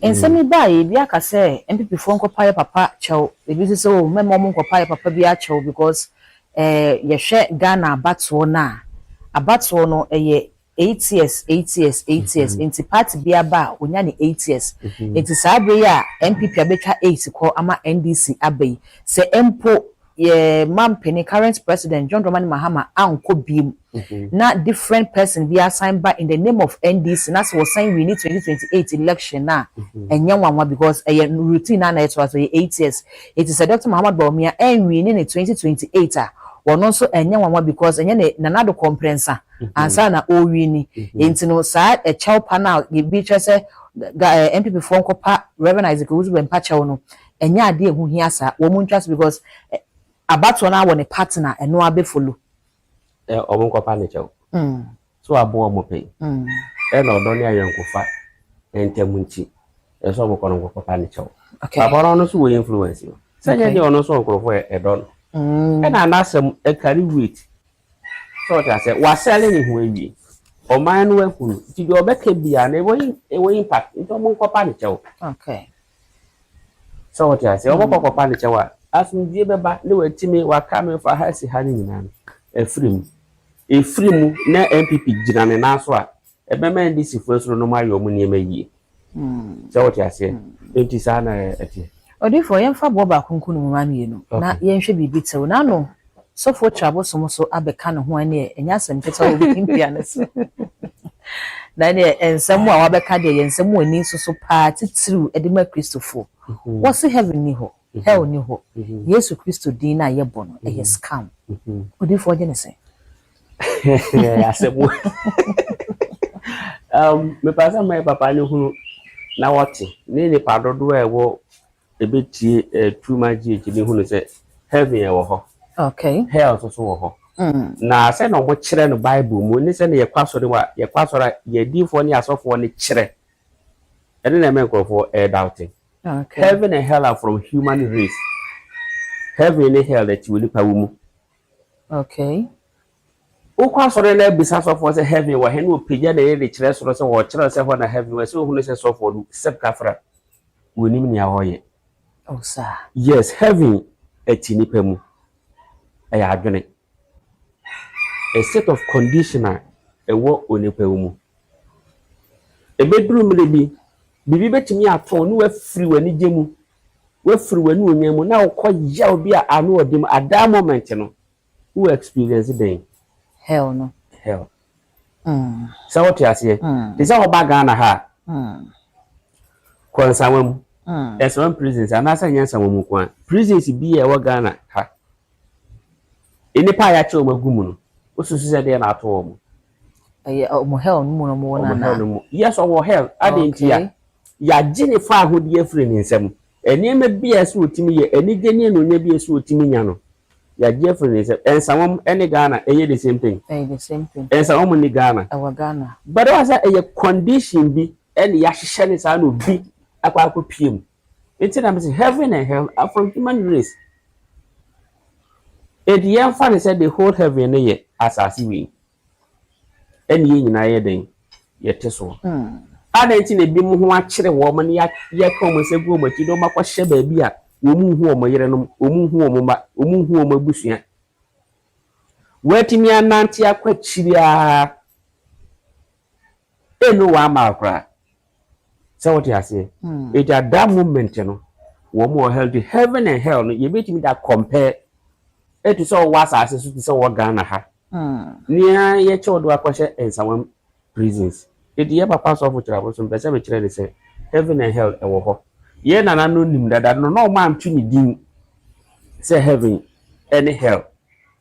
Nsɛm yi baa yi, ebi aka sɛ NPP foɔ nkɔpa yɛ papa kyɛw, ebi nso sɛ o mɛma ɔmo nkɔpa yɛ papa bi akyɛw because yɛhwɛ Ghana abatoɔ no a, abatoɔ no ɛyɛ 8 years, 8 years, 8 years, nti party bi aba a onya ne 8 years. Nti saa bere yi a NPP abɛtwa 8 kɔ ama NDC aba yi, sɛ mpo yɛ mampanin, current president John Dramani Mahama, ankɔ biem na different person bi asan ba in the name of NDC na sɛ wɔsan win 2028 election na ɛnyɛ nwanwa because ɛyɛ routine na ɛtoa so, ɛyɛ 8 years. Eti sɛ Dr. Muhammad Bawumia ɛnwin ne 2028 a, wɔn nso ɛnyɛ nwanwa because ɛnyɛ ne Nana Addo kɔmprɛnsa ansa na ɔwin. Nti no saa ɛkyɛw pa na ebi kyerɛ sɛ NPP foɔ nkɔpa Reverend Isaac Owusu Bempah kyɛw no, ɛnyɛ adeɛ ɛho hia saa, wɔn mu ntwa so because abatoɔ no awɔ ne partner ɛno abɛfollow. Ɔmo nkɔpa ne kyɛw so aboa ɔmo pɛn ɛna ɔdɔ ne ayɔnkofa ntɛm, nti ɛsɛ ɔmo kɔ no nkɔpa ne kyɛw. Papa no, ɔno nso wɔ influence o, sɛ nyɛ deɛ ɔno nso nkurɔfoɔ ɛdɔ no ɛna n'asɛm ɛcarry weight. Sɛ ɔte asɛ wasɛle ne ho awie, ɔman no ahunu, nti deɛ ɔbɛka biara no ɛwɔ impact, nti ɔmo nkɔpa ne kyɛw. Sɛ ɔte asɛ ɔmo kɔkɔpa ne kyɛw a, asomdwie bɛba ne watumi waka me fa ha si ha no nyinaa no ɛfiri mu, ɛfiri mu na NPP gyina ne nan so a, ɛbɛma NDC foɔ soro no ayɛ ɔmo nneɛma yie. Sɛ wote aseɛ, nti saa na ɛteɛ. Ɔdifoɔ, yɛmfa boɔ baako nku no mu ma mmienu na yɛnhwɛ biribi tew n'ano. Sɔfoɔ Twere Abosom so abɛka ne ho, ɛne ɛnyɛ asɛm ketewa wɔ Wikipedia no so. Na ɛneɛ nsɛm a wabɛka deɛ yɛ nsɛm a ani nso so paa, titiriw de ma Kristofoɔ. Wɔse heaven ni hɔ, hell ni hɔ. Yesu Kristo din no a yɛbɔ no, ɛyɛ scam. Odiyifoɔ, gye ne sɛn? Asɛm mepɛ sɛ mayɛ papa ne hunu na wɔte ne nipa dodoɔ a ɛwɔ ɛbɛtie Too Much GH ne hunu sɛ heaven ɛwɔ hɔ, hell nso so wɔ hɔ. Na sɛ na ɔmo kyerɛ no Bible mu ne sɛ na yɛkɔ asɔre mu a, yɛkɔ asɔre a, yɛdiifoɔ ne asɔfoɔ no kyerɛ ɛne na ɛmɛ nkurɔfoɔ ɛɛdawte. Heaven and hell are from human race. Heaven ne hell ɛte wɔ nipa wɔ mu. Wokɔ asɔre na abisa sɔfoɔ sɛ heaven wɔ he, na ɔpagya na ɛyɛ de kyerɛ soro sɛ wɔkyerɛ sɛ hɔ na heaven wɔ, sɛ ohunu sɛ sɔfoɔ no sɛb kafra, wɔnim nea ɔyɛ. Oh, saa. Yes, heaven ɛte nipa mu. Ɛyɛ adwene, a set of condition a ɛwɔ onipa mu. Ɛbɛduru mmerɛ bi, biribi bɛtumi atɔ ne wafiri w'anigye mu, wafiri w'ani onya mu na wokɔ yaw bi a ano ɔde mu. At that moment no, wo experience den? Hell no. Hell. Sɛ wote aseɛ, te sɛ wɔba Ghana ha a, kɔ Nsawa mu, Nsawam prisons, anaasɛ nyɛ Nsawam mu nko a, prisons bi a ɛwɔ Ghana ha, nnipa a yɛakyɛ wɔn agu mu no, wosusu sɛ deɛ na ato wɔn? Ɛyɛ ɔmo hell no mu na ɔmo wɔ? Ɔmo hell nana no mu. Yes, ɔwɔ hell. Ade nti a yɛagye ne fa ahodeɛ afiri ne nsam. Nneɛma bi a ɛsɛ otumi yɛ, anigye ne anuonyam bi a ɛsɛ otumi nya no, yɛagye afiri ne nsam. Nsawam ne Ghana ɛyɛ the same thing? Ɛyɛ the same thing. Nsawam ne Ghana? Ɛwɔ Ghana. But wɔn sɛ ɛyɛ condition bi ɛna yɛahyehyɛ ne saa na obi akɔ akɔ pie mu. Nti na sɛ heaven and hell are from human race. Eti yɛmfa ne sɛ the whole heaven no yɛ asase wei, ɛne yɛn nyinaa yɛ den yɛte soɔ. Adan nti na ebi mo ho akyerɛ wɔn ne yɛka wɔn nsa gu wɔn akyi de wɔn akɔhyɛ baabi a wɔn nhu wɔn yerenom, wɔn nhu wɔn mma, wɔn nhu wɔn abusua. Wɔatumi anante akɔ akyiri a enu wɔn ama koraa sɛ wɔte aseɛ. Eti at that moment no, wɔn wɔ hell. To heaven and hell no, yɛbɛtumi da compare etu sɛ ɔwɔ asase so te sɛ ɔwɔ Ghana ha nea yɛkyɛ wɔde akɔhyɛ Nsawam prisons. Eti yɛ papa sɔfo kyerɛ abosom pɛ sɛ mekyerɛ ne sɛ heaven and hell ɛwɔ hɔ. Yɛn nana no nim dada no na ɔmo anto ne din sɛ heaven ɛne hell.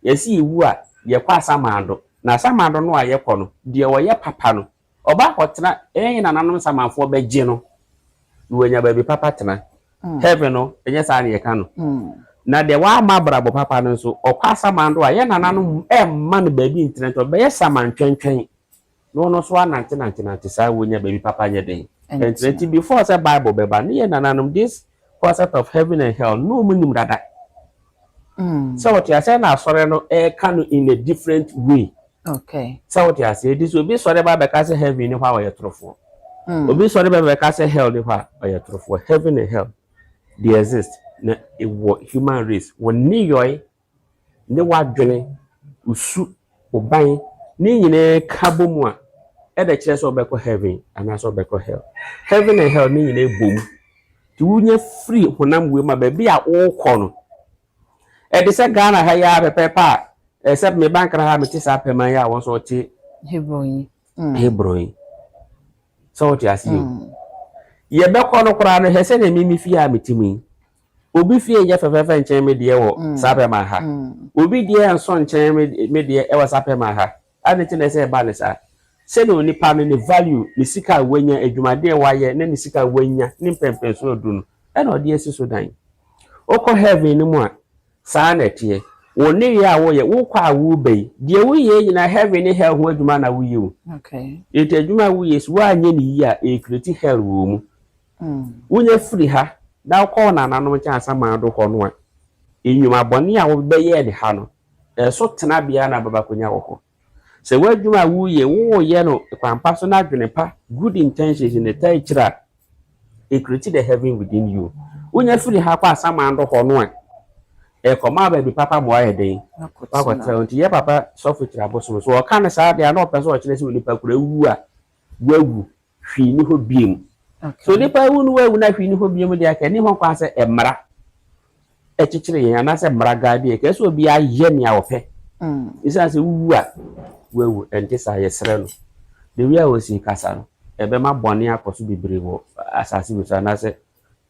Yɛsi ewu a, yɛkɔ asamando, na asamando no a yɛkɔ no deɛ, ɔyɛ papa no ɔba akɔtena ɛyɛ nananom samanfoɔ bɛgye no na wɔanya baabi papa tena. Heaven no ɛnyɛ saa ne yɛka no. Na deɛ wama abrabɔ papa no nso ɔkɔ asamando a, yɛ nananom ɛmma no baabi ntena, nti ɔbɛyɛ saman twɛntwɛn na ɔno nso anante nante nante saa wɔnya baabi papa nyɛ den ɛntena. Nti before sɛ Bible bɛba ne yɛ nananom, this concept of heaven and hell no, ɔmu nim dada. Sɛ wɔte aseɛ, na asɔre no ɛreka no in a different way. Sɛ wɔte aseɛ, edi so obi sɔre ba bɛka sɛ heaven ni hɔ a, ɔyɛ torofoɔ. Obi sɔre ba bɛka sɛ hell ni hɔ a, ɔyɛ torofoɔ. Heaven and hell, they exist na ɛwɔ human race. Wɔ nneyɔe ne wadwene osu ɔban ne nyinaa ka bɔ mu a, ɛda kyerɛ sɛ ɔbɛkɔ heaven anaasɛ ɔbɛkɔ hell. Heaven and hell ne nyinaa bɔ mu. Nti wonya firi honam wei mu a, baabi a wɔrekɔ no, ɛde sɛ Ghana ha yi ara pɛpɛɛpɛ a, ɛsɛ meba Nkra ha, mete saa pɛman yi a, wɔn nso wɔte Hebron yi. Hebron yi. Sɛ wɔte ase yi, yɛbɛkɔ no koraa no, hwɛ sɛ na mimi fie a mete mu yi, obi fie nyɛ fɛfɛɛfɛ nkyɛn me deɛ wɔ saa pɛman ha. Obi deɛ nso nkyɛn me deɛ ɛwɔ saa pɛman ha. Ade nti na ɛsɛ ɛba ne saa sɛnea onipa no ne value, ne sika a wanya, adwumadeɛ a wayɛ ne ne sika a wanya ne mpɛmpɛnso adu no, ɛna ɔde asi so dan. Wokɔ heaven no mu a, saa na ɛteɛ. Wo nneyɛɛ a woyɛ, wokɔ a woba yi deɛ, woyɛ nyinaa heaven ne hell ho adwuma na woyɛ o. Enti adwuma a woyɛ so, woanyɛ ne yie a, ɛcreate hell wɔ mu. Wonya firi ha na wokɔ wo nananom nkyɛn asamando hɔ no a, nnwuma bɔne a wobɛyɛɛ ne ha no, ɛso tenabea na bɛba akɔnya wɔ hɔ. Sɛ w'adwuma a woyɛ, woyɛ no kwan pa so na adwene pa, good intentions ne ta akyire a, ɛcreate the heaven within you. Wonya firi ha kɔ asamando hɔ no a, ɛkɔma baabi papa ma wayɛ den wakɔtena. Nti yɛ papa sɔfo kyerɛ abosom so ɔka ne saa deɛ a, na ɔpɛ sɛ ɔkyerɛ sɛ onipa kura wu a, wawu, hwee ni hɔ biem. So nipa ewu no, wawu na hwee ni hɔ biem deɛ, aka ni hɔ kwan sɛ mmara ɛkyekyere yɛn anaasɛ mmara guide yɛn kɛse obi ayɛ nea ɔpɛ. Ɛsiane sɛ wowu a, wawu. Ɛnte saa? Yɛsrɛ no. The way a wɔsi kasa no, ɛbɛma bɔne akɔ so bebree wɔ asase bi so anaasɛ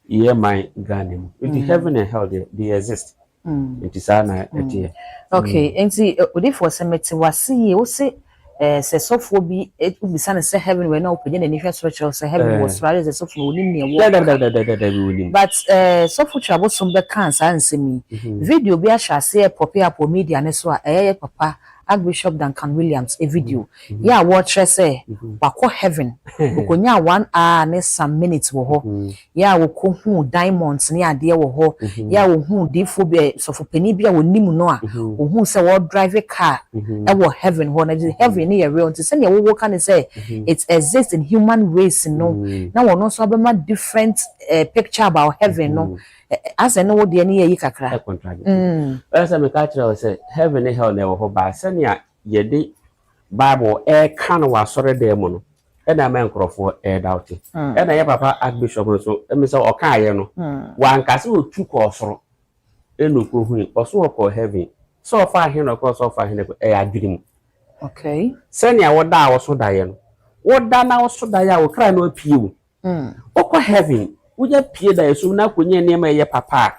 yɛ man Ghana mu. Nti heaven and hell deɛ, they exist. Nti saa na ɛteɛ. Okay, nti odiifoɔ, sɛ mete wase yie, wo se sɛ sɔfoɔ bi wobisa no sɛ heaven wɔ na wopagya n'ani hwɛ soro kyerɛ sɛ heaven wɔ soro ayɛ sɛ sɔfo no onim nea ɛwɔ. Dɛdɛdɛdɛdɛdɛ bi wɔnim. But sɔfo Twere Abosom bɛkaa saa nsɛm yi, video bi ahyɛ aseɛ pop up wɔ media ne so a ɛyɛ yɛ papa Archbishop Duncan Williams a video yɛ a wɔrekyerɛ sɛ wakɔ heaven, okonya 1 hour ne some minutes wɔ hɔ, yɛ a wɔkɔhuu diamonds ne adeɛ wɔ hɔ, yɛ a wɔhuu diifoɔ bi, sɔfopanin bi a wɔnim no a wɔhuu sɛ wɔredrive car ɛwɔ heaven hɔ. Na heaven ne yɛ real, nti sɛnea wɔwɔ ka ne sɛ it exists in human race no, na wɔn nso abɛma different picture about heaven no, asɛ ne wo deɛ ne yɛ yi kakra. Ɛcontradict. Ɛyɛ sɛ meka kyerɛ wo sɛ heaven ne hell na ɛwɔ hɔ baa sɛnea yɛde Bible ɛɛka no wɔ asɔredan mu no, ɛna ama nkurɔfoɔ ɛɛdawte. Ɛna yɛ papa Archbishop nso ɛmi sɛ ɔkaayɛ no, wanka sɛ ɔtu kɔɔ soro ɛna ɔkɔhui ɔso ɔkɔɔ heaven sɛ ɔfa ahe na ɔkɔɔ sɛ ɔfa ahe na ɔkɔɔ, ɛyɛ adwene mu. Sɛnea wɔda a wɔso daeɛ no, wɔda na wɔso daeɛ a, wɔkra no apue wo. Wokɔ heaven, wonya pie da esum na akɔnya nneɛma a ɛyɛ papa a,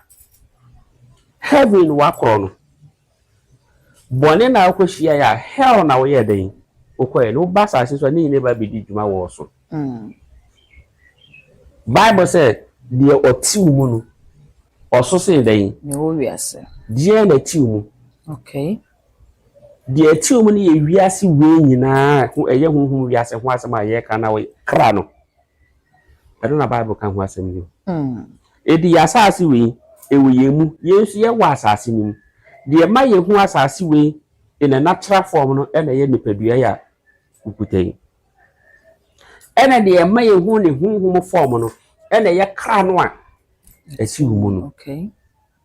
heaven wakorɔ no bɔne na wokɔhyia yɛ a, hell na woyɛ dɛn wokɔɛ no, woba asase so a, ne nyina ba bɛdi dwuma wɔ so. Bible sɛ deɛ ɔte wo mu no, ɔso sen dɛn? Nea ɛwɔ wiase. Deɛ na ɛte wo mu. Deɛ ɛte wo mu no yɛ wiase wei nyinaa ho, ɛyɛ honhom wiase ho asɛm a yɛreka na wɔyɛ kra no, ɛno na Bible ka ho asɛm yi. Edi yɛ asase wei ɛwɔ yɛn mu, yɛn nso yɛwɔ asase no mu. Deɛ ma yɛhu asase wei in a natural form no, ɛna ɛyɛ nipadua yi a wokuta yi, ɛna deɛ ma yɛhu ne honhom form no, ɛna ɛyɛ kra no a ɛsi wo mu no.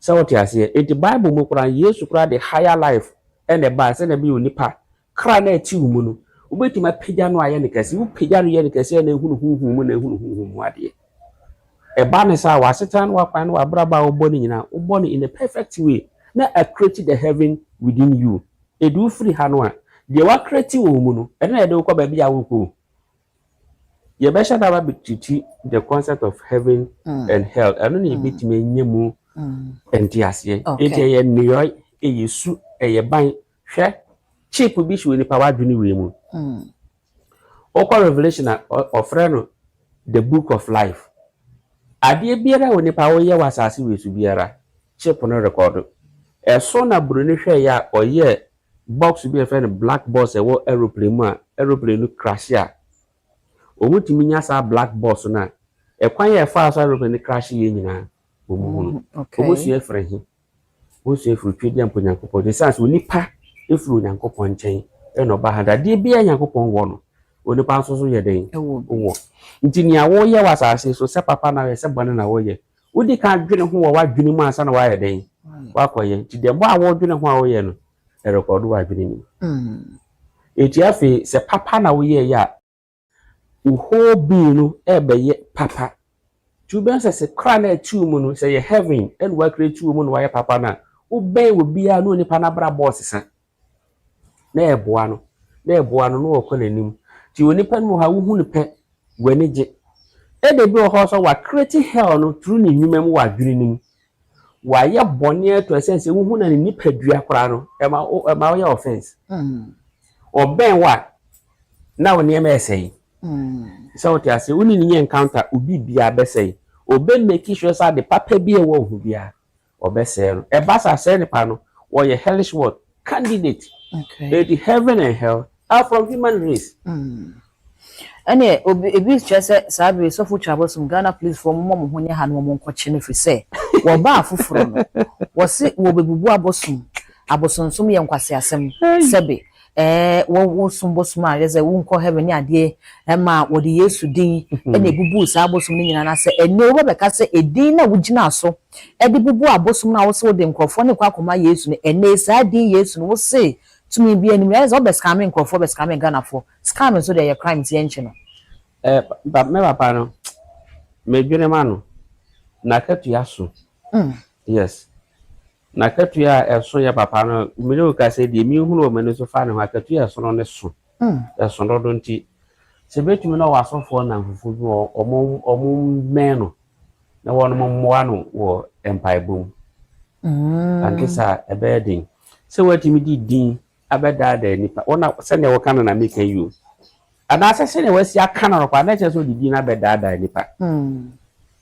Sɛ wote aseɛ, enti Bible mu koraa, Yesu koraa de higher life ɛna ɛbaa sɛdeɛ ɛbɛyɛ onipa kra no a ɛte wo mu no, wobɛtumi apagya no ayɛ no kɛse. Wopagya no yɛ no kɛse, ɛna ehunu honhom mu na ehunu honhom mu adeɛ. Ɛba ne saa, w'asetena ne w'akwan ne w'abrabɔ a wobɔ no nyinaa, wobɔ no in a perfect way na acreate the heaven within you. Edu wofiri ha no a, deɛ wacreate wɔ wo mu no, ɛno na yɛde wokɔ baabi a wokɔ. Yɛbɛhyɛ da ba bɛtreat the concept of heaven and hell, ɛno na yɛbɛtumi anya mu nteaseɛ. Enti ɛyɛ nneyɔe, ɛyɛ su, ɛyɛ ban. Hwɛ, chip bi hyɛ onipa w'adwene wei mu. Wokɔ Revelation a, ɔfrɛ no the book of life. Adeɛ biara a onipa woyɛ wɔ asase wei so biara, chip no record. Ɛso na buroni hwɛeɛ a ɔyɛ box bi a yɛfrɛ no black box, ɛwɔ aeroplane mu a aeroplane no crash a, wɔn nya saa black box no a, ɛkwan a ɛfaa so aeroplane no crash yɛ nyinaa, wɔn hu no. Wɔn sua firi he? Wɔn sua firi Twɛdi ampo Nyankopɔn de san so onipa efiri Onyankopɔn nkyɛn ɛna ɔba ha. Dadeɛ biara Nyankopɔn wɔ no, onipa nso so yɛ den wɔ. Nti nea wɔyɛ wɔ asase so, sɛ papa na wɔyɛ, sɛ bɔne na wɔyɛ, wodi kan dwene ho wɔ w'adwene mu ansa na wɔayɛ den wakɔyɛ. Nti deɛ bɔ a wɔdwene ho a wɔyɛ no, ɛrecord wɔ adwene no mu. Eti afei sɛ papa na woyɛ yɛ a, wo whole being no ɛbɛyɛ papa. Nti wobɛn sɛ kra na ɛte wo mu no, sɛ yɛ heaven ɛna wacreate wo mu na wayɛ papa no a, wobɛn wɔ biara na onipa no abrabɔ ɔsesa na ɛboa no na ɛboa no na wɔkɔ n'anim. Nti onipa no mu hɔ a wohu no pɛ, w'ani gye. Ɛda bi wɔ hɔ sɛ wacreate hell no through ne nnwuma mu wɔ adwene no mu, wayɛ bɔne ato ɛsɛn sɛ wohu na ne nipadua koraa no ɛma woyɛ offense. Ɔbɛn wo a, na wo nneɛma ɛsɛe. Sɛ wote ase, wo ne ne nyɛ encounter, obi biara bɛsɛe. Ɔbɛ make sure sɛ ade papa bi a ɛwɔ wo ho biara, ɔbɛsɛe no. Ɛba saa, sɛe nipa no, wɔyɛ hellish what? Candidate. Eti heaven and hell are from human race. Ɛne obi ebi kyerɛ sɛ saa bere sɔfo Twere Abosom, Ghana police foɔ, mmɔ mo ho nyɛ ha no, wɔn nkɔkye no, firi sɛ wɔba afoforɔ no, wɔsi wɔbɛbubu abosom. Abosonsom yɛ nkwaseasɛm, sɛbe wɔsom bosom a yɛ sɛ wonkɔ heaven ne adeɛ, ɛma wɔde Yesu din ɛna ebubu saa abosom no nyinaa. Na sɛ ɛnɛ wobɛbɛka sɛ edin na wogyina so ɛde bubu abosom no a wɔsɛ wɔde nkurɔfoɔ ne kɔ akɔma Yesu no, ɛnɛ saa din Yesu no, wɔse tumi bi anim ɛyɛ sɛ wɔbɛ scam nkurɔfoɔ, bɛ scam Ghanafoɔ. Scam nso deɛ, yɛ crime, ti yɛnkye no. Me papa no, medwene ma no n'akatua so. Yes, n'akatua a ɛso yɛ papa no, mene wo ka sɛ deɛ mehunu wɔ m'ani so fa ne ho, akatua a ɛso no ne so. Ɛso dodo nti. Sɛ ebetumi na ɔwɔ asɔfoɔ nnamfofoɔ bi wɔ wɔn wɔn mmɛn no na wɔn mmoa no wɔ mpaebɔ mu. Ante saa a, ɛbɛyɛ den sɛ woatumi de din abɛdaadaa nnipa. Wɔn a sɛnea wɔka no na meka yi o. Anaasɛ sɛnea wɔasi aka no no koraa, na ɛkyerɛ sɛ ɔde din no abɛdaadaa nnipa.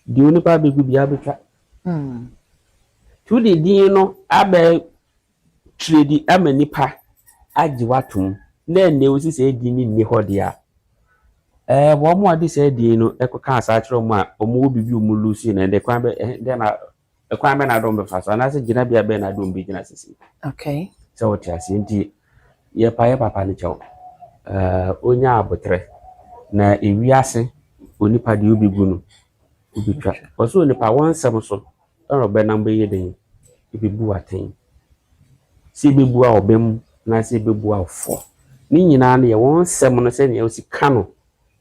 Deɛ onipa bɛgu biara bɛtwa. Nti wode din no abɛ tredi ama nnipa agye wo atom na ɛnnɛ wosi saa din no nni hɔ deɛ a, ɛɛ wɔn a wɔde saa din no kɔkaa saa kyerɛ wɔn a wɔwɔ biribi a wɔn lusi no ɛnde kwan bɛ dɛn na kwan bɛn na ade wɔn bɛfa so anaasɛ gyinabea bɛn na ade wɔn bɛgyina sisi. Okay. Sɛ wɔte aseɛ nti yɛpa yɛ papa no kyɛw ɛɛ onya abotrɛ na ewiase onipa deɛ obɛgu no obɛtwa ɔsɛ onipa wɔn nsɛm so ɛna ɔbɛnam bɛyɛ den ɛbɛbu atɛn sɛ ɛbɛbu a ɔbɛm anaasɛ ɛbɛbu a ɔfɔ ne nyinaa no yɛ wɔn nsɛm no sɛnea wosi ka no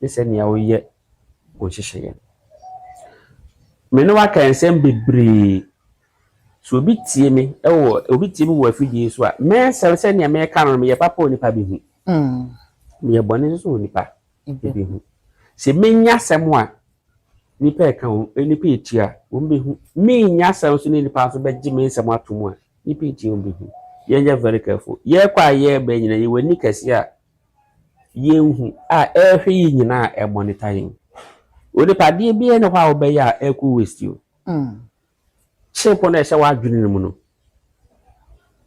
ne sɛnea woyɛ wɔn nhyehyɛeɛ. Me ne waka nsɛm bebree. Sɛ obi tie me wɔ obi tie me wɔ afidie so a, me nsɛm sɛnea meka no no meyɛ papa a onipa bɛhu. Meyɛ bɔne nso a onipa bɛhu. Sɛ menya asɛm a nipa ɛka ho nipa etie a wɔn bɛhu. Menya asɛm nso ne nipa nso bɛgye me nsɛm ato mu a nipa etie wɔn bɛhu. Yɛnyɛ very careful. Yɛkɔ a yɛreba nyinaa yɛwɔ ani kɛse a yɛnhu a ɛrehwɛ yɛn nyinaa a ɛmonitor yɛn. Onipa adeɛ biara nni hɔ a wobɛyɛ a ɛkɔ waste o. Chip no a ɛhyɛ w'adwene no mu no,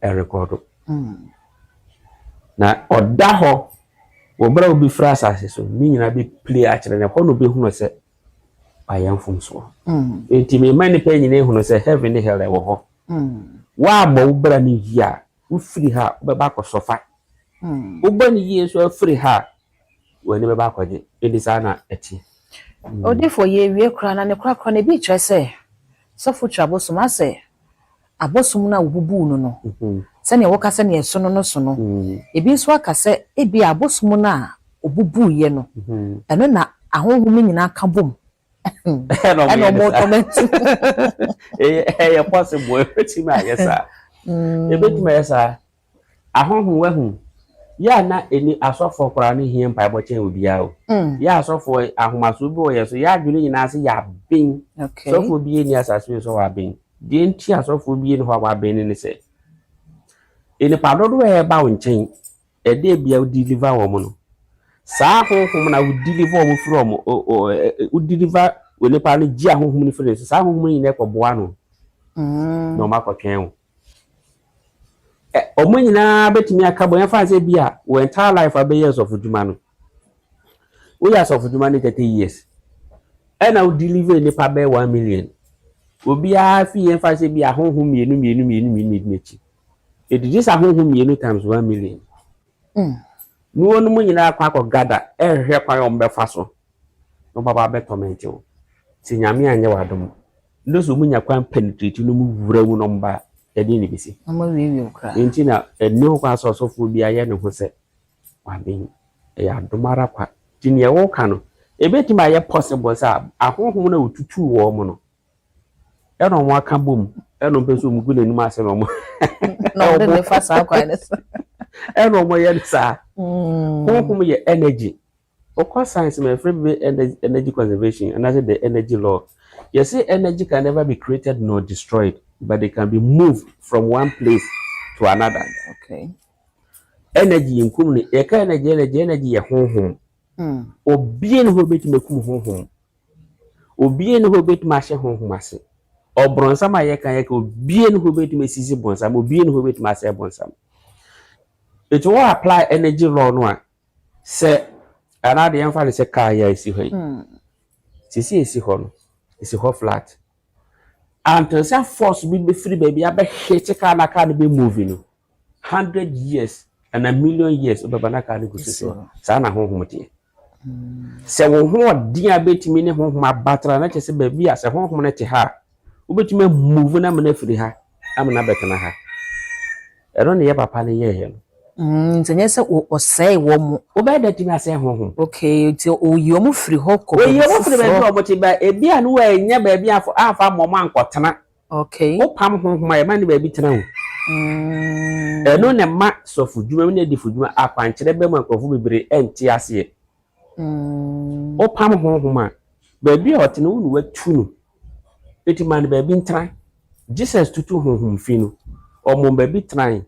ɛrekɔdo. Na ɔda hɔ wɔ berɛ a obi firi asase so ne nyinaa bɛplay akyerɛ no ɛhɔ na obɛhunu sɛ wayɛ mfomsoɔ. Nti mema nnipa nyinaa ehunu sɛ heaven ne hell ɛwɔ hɔ. Woabɔ wo bra no yie a, wofiri ha a wobɛba akɔsɔfa. Wobɔ no yie nso afiri ha a, w'ani bɛba akɔgye. Nti saa na ɛte. Odifo yɛwie koraa na ne korakora no ebi kyerɛ sɛ sɔfo twa abosom asɛ abosom no a wobubuu no no sɛnea wɔka sɛnea ɛso no no so no ebi nso aka sɛ ebi abosom no a obubuiɛ no ɛno na ahonhom no nyinaa ka bom ɛna ɔmo torment. Ɛyɛ possible, ebetumi ayɛ saa. Ebetumi ayɛ saa. Ahonhom wahu yɛ a na ɛni asɔfoɔ koraa no hia mpaebɔ kyɛn obiara o. Yɛ asɔfoɔ ahomasoɔ bi wɔ yɛ so yɛ adwene nyinaa sɛ yɛaben. Sɔfoɔ bi ni asase yi so waben. Deɛ nti asɔfoɔ bi ni hɔ a waben ne sɛ nipa dodoɔ a ɛba wo nkyɛn ɛdeɛ bia wo deliver wɔn no saa honhom na wo deliver wɔn firi wɔn wo deliver onipa no gye ahonhom no firi ne so saa honhom no nyinaa kɔboa no na wɔn akɔtwɛn wo. Wɔn nyinaa bɛtumi aka bɔ yɛmfa sɛ bi a wɔ entire life abɛyɛ asɔfo dwuma no woyɛ asɔfo dwuma no 30 years ɛna wo deliver nipa bɛyɛ 1 million obiara fi yɛmfa sɛ bi a honhom mmienu mmienu mmienu mmienu mmienu akyi ɛdidi sɛ honhom mmienu times 1 million ne wɔn mu nyinaa kɔ akɔ gada ɛhwehwɛ kwan a wɔn bɛfa so na wɔn baba abɛtorment wo sɛ Nyame anyɛ w'adom ne sɛ wɔn nya kwan penetrate no mu wura mu na wɔn ba ɛde ne bɛsi. Ɔmo wiewie wo koraa. Nti na ɛni hɔ kwan sɛ ɔsɔfoɔ bi ayɛ ne ho sɛ waben ɛyɛ adom ara kwa. Nti nea wɔka no ebetumi ayɛ possible sɛ ahonhom na otutu wɔn mu no ɛna wɔn aka bom ɛna wɔn pɛ sɛ wɔn gu n'anim ase na wɔn Na ɔde ne fa saa kwan ne so. ɛna wɔn yɛ no saa. Honhom yɛ energy. Wokɔ science ma yɛfrɛ bi energy, energy conservation anaasɛ the energy law. Yɛse energy can never be created nor destroyed, but they can be moved from one place to another. Energy nkum no yɛka energy energy energy yɛ honhom. Obie ne hɔ obetumi akum honhom. Obie ne hɔ obetumi ahyɛ honhom ase. Ɔbrɔnsam a yɛka yɛka obie ne hɔ obetumi asisi bɔnsam, obie ne hɔ obetumi asɛe bɔnsam. Nti wɔ apply energy law no a sɛ anaa deɛ yɛmfa no sɛ kaa yi a esi hɔ yi. Sisi esi hɔ no, esi hɔ flat. Until sɛ force bi bɛfiri baabi abɛhit kaa na kaa no bɛ move no, 100 years and a million years wobɛba na kaa no gu so si hɔ. Saa na honhom teɛ. Sɛ wo ho ɔden a bɛtumi ne honhom abatara na kyerɛ sɛ baabi a sɛ honhom no te ha a, wobɛtumi amove no ama no afiri ha ama no abɛtena ha. Ɛno ne yɛ papa no yɛeɛ no. Nti nyɛ sɛ ɔsɛe wɔn mo. Wobɛyɛ dɛ tumi asɛe honhom. Okay, nti oyi wɔn firi hɔ kɔ Oyi baabi wɔn firi baabi foforɔ. a wɔte ba ebi a no wɔanya baabi amfa ama wɔn ankɔtena. Wopam honhom a yɛma ne baabi tena o. Ɛno na ɛma sɔfo dwuma ne adifo dwuma akwankyerɛ bɛ mu a nkurɔfo bebree ɛnte aseɛ. Wopam honhom a, baabi a ɔte no, wo na watu no. Enti ma no baabi ntena. Jesus tutu honhom fi no, ɔmom baabi tenae.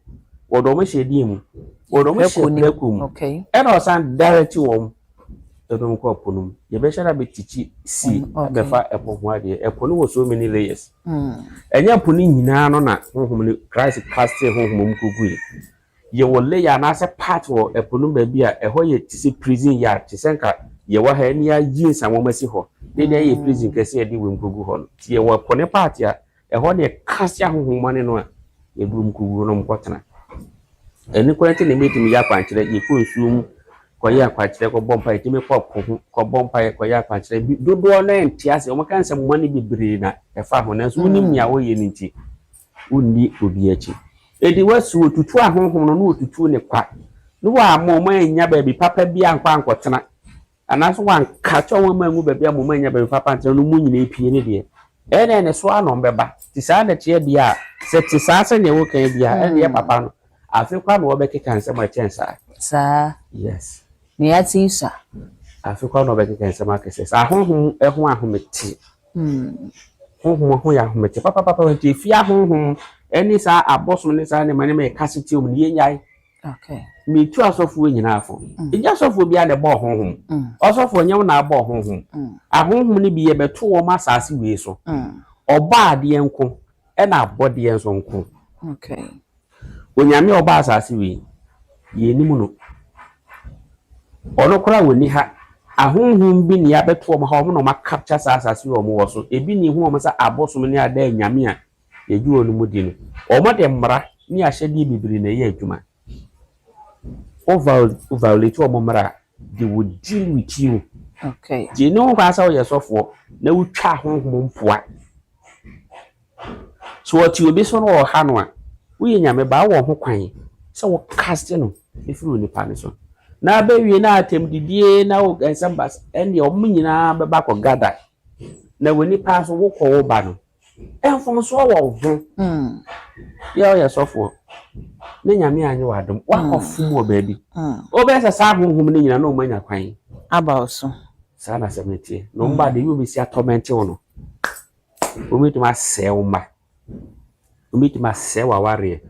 Wɔde wɔn hyɛ deɛ mu? Wɔde wɔn hyɛ prako mu. Ɛna ɔsan direct wɔn de wɔn kɔ ɛpo no mu. Yɛbɛhyɛ da bɛtikyi si bɛfa ɛpo ho adeɛ. Ɛpo no wɔ so many layers. Ɛnyɛ ɛpo no nyinaa no na honhom no Christ castee honhom mu kɔguiɛ. Yɛwɔ layer anaasɛ part wɔ ɛpo no baabi a ɛhɔ yɛ te sɛ prison yard, te sɛ nka yɛwɔ ha ne yɛayi nsawam asi hɔ ne deɛ yɛ prison kɛse yɛde wɔ nkɔgu hɔ no. Nti yɛwɔ ɛpo ne part a ɛhɔ ne yɛcast ahohommɔne no a yɛde wɔn kɔgu no nkɔtena. Ɛno koraa nti na mɛtumi yɛ akwankyerɛ. Yɛkɔ nsuo mu kɔyɛ akwankyerɛ, kɔbɔ mpa, yɛtumi kɔ po ho kɔbɔ mpa, kɔyɛ akwankyerɛ bi. Dodoɔ no nte ase, wɔn ka nsɛm mmɔne bebree na ɛfa ho, nanso wonim nea wɔyɛ no nti wonni obi akyi. Edi wasi otutu ahonhom no na otutu ne kwa ne wɔama wɔn anya baabi papa bi ankɔ ankɔtena, anaasɛ wɔanka kyɛ wɔn ama angu baabi a wɔn anya baabi papa ntena no mu nyinaa pie ne deɛ ɛna ɛne so ano bɛba. Te saa na teɛ deɛ a sɛ te saa sɛnea wɔka bi a ɛne yɛ papa no afe kwa na wɔbɛkeka nsɛm a ɛkyɛn saa. Saa. Yes. Nea ate yi sa. Afe kwa na wɔbɛkeka nsɛm akɛseɛ saa. Ahonhom ho ahomete, honhom ho yɛ ahomete papapapa. Nti efi ahonhom ɛne saa abɔsom ne saa nneɛma nneɛma yɛ kase tie mu no, yɛnyae. Metu asɔfoɔ nyinaa fo. Ɛnyɛ asɔfoɔ biara na ɛbɔɔ honhom. Ɔsɔfoɔ, nyɛ wo na abɔɔ honhom. Ahonhom no bi yɛbɛto wɔn asase wei so. Ɔbɔ adeɛ nko ɛna abɔdeɛ nso nko. Onyame a ɔbɔ asase wei, yɛnim no. Ɔno koraa wɔni ha. Ahonhom bi ne yɛabɛto wɔn ha, wɔn na wɔn acapture saa asase wei wɔn wɔ so. Ebi ne hu wɔn sɛ abosom ne ada anyame a yɛgye wɔn mu di no. Wɔn de mmara ne ahyɛdeɛ bebree na ɛyɛ adwuma. Wo violate wɔn mmara a, they will deal with you. Gye ne ho kwan sɛ woyɛ sɔfoɔ na wotwa honhom mpoa. So ɔte obi so na ɔha no a, woyɛ Nyame ba, wowɔ ho kwan sɛ wo cast no ɛfiri onipa no so. Na abɛwie na atɛmdidie na wo nsɛm ba, ɛnneɛ ɔmo nyinaa bɛba akɔ gada. Na wɔ nipa nso wokɔ wo ba no, mfomsoɔ wɔ wo ho. Yɛ ɔyɛ sɔfoɔ ne Nyame anyɛ w'adom, woakɔ fom wɔ baabi. Wobɛyɛ sɛ saa honhom no nyinaa na ɔmo anya kwan aba wo so. Saa na asɛm no teɛ. Na ɔmo ba de yi wɔbɛsi atorment wo no, wɔbɛtumi asɛe wo mma, wɔbɛtumi asɛe w'awareɛ.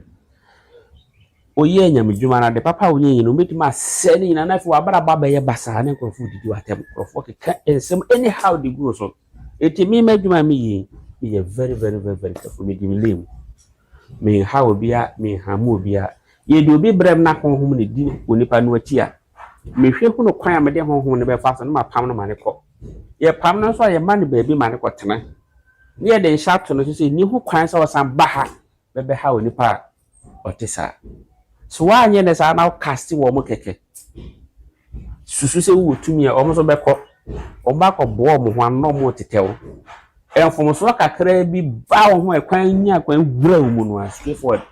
Woyɛ nyamedwuma no, ade papa a wonyɛ nyina, wɔbɛtumi asɛe ne nyinaa na afei w'abrabɔ abɛyɛ basaa ne nkurɔfoɔ didi w'atɛm, nkurɔfoɔ keka nsɛm anyhow de gu wo so. Enti me m'adwuma a meyɛ yi, meyɛ very very very very careful. Medi me lane mu. Menha obiara, menham obiara. Yɛde obi brɛ m na honhom ne di onipa no akyi a, mehwɛ hunu kwan a mede honhom no bɛfa so na mapam no ma ne kɔ. Yɛpam no nso a, yɛma no baabi ma ne kɔtena. Ne yɛde nhyɛ ato no so sɛ nni ho kwan sɛ ɔsan ba ha bɛbɛha onipa a ɔte saa. So woanyɛ ne saa na wocast wɔ mo kɛkɛ susu sɛ wowɔ tumi a, ɔmo nso bɛkɔ, ɔmo akɔboa ɔmo ho ano na ɔmo tetɛw. Mfomsoɔ kakraa bi ba wo ho a, ɛkwan nya kwan wura wo mu no a, straight forward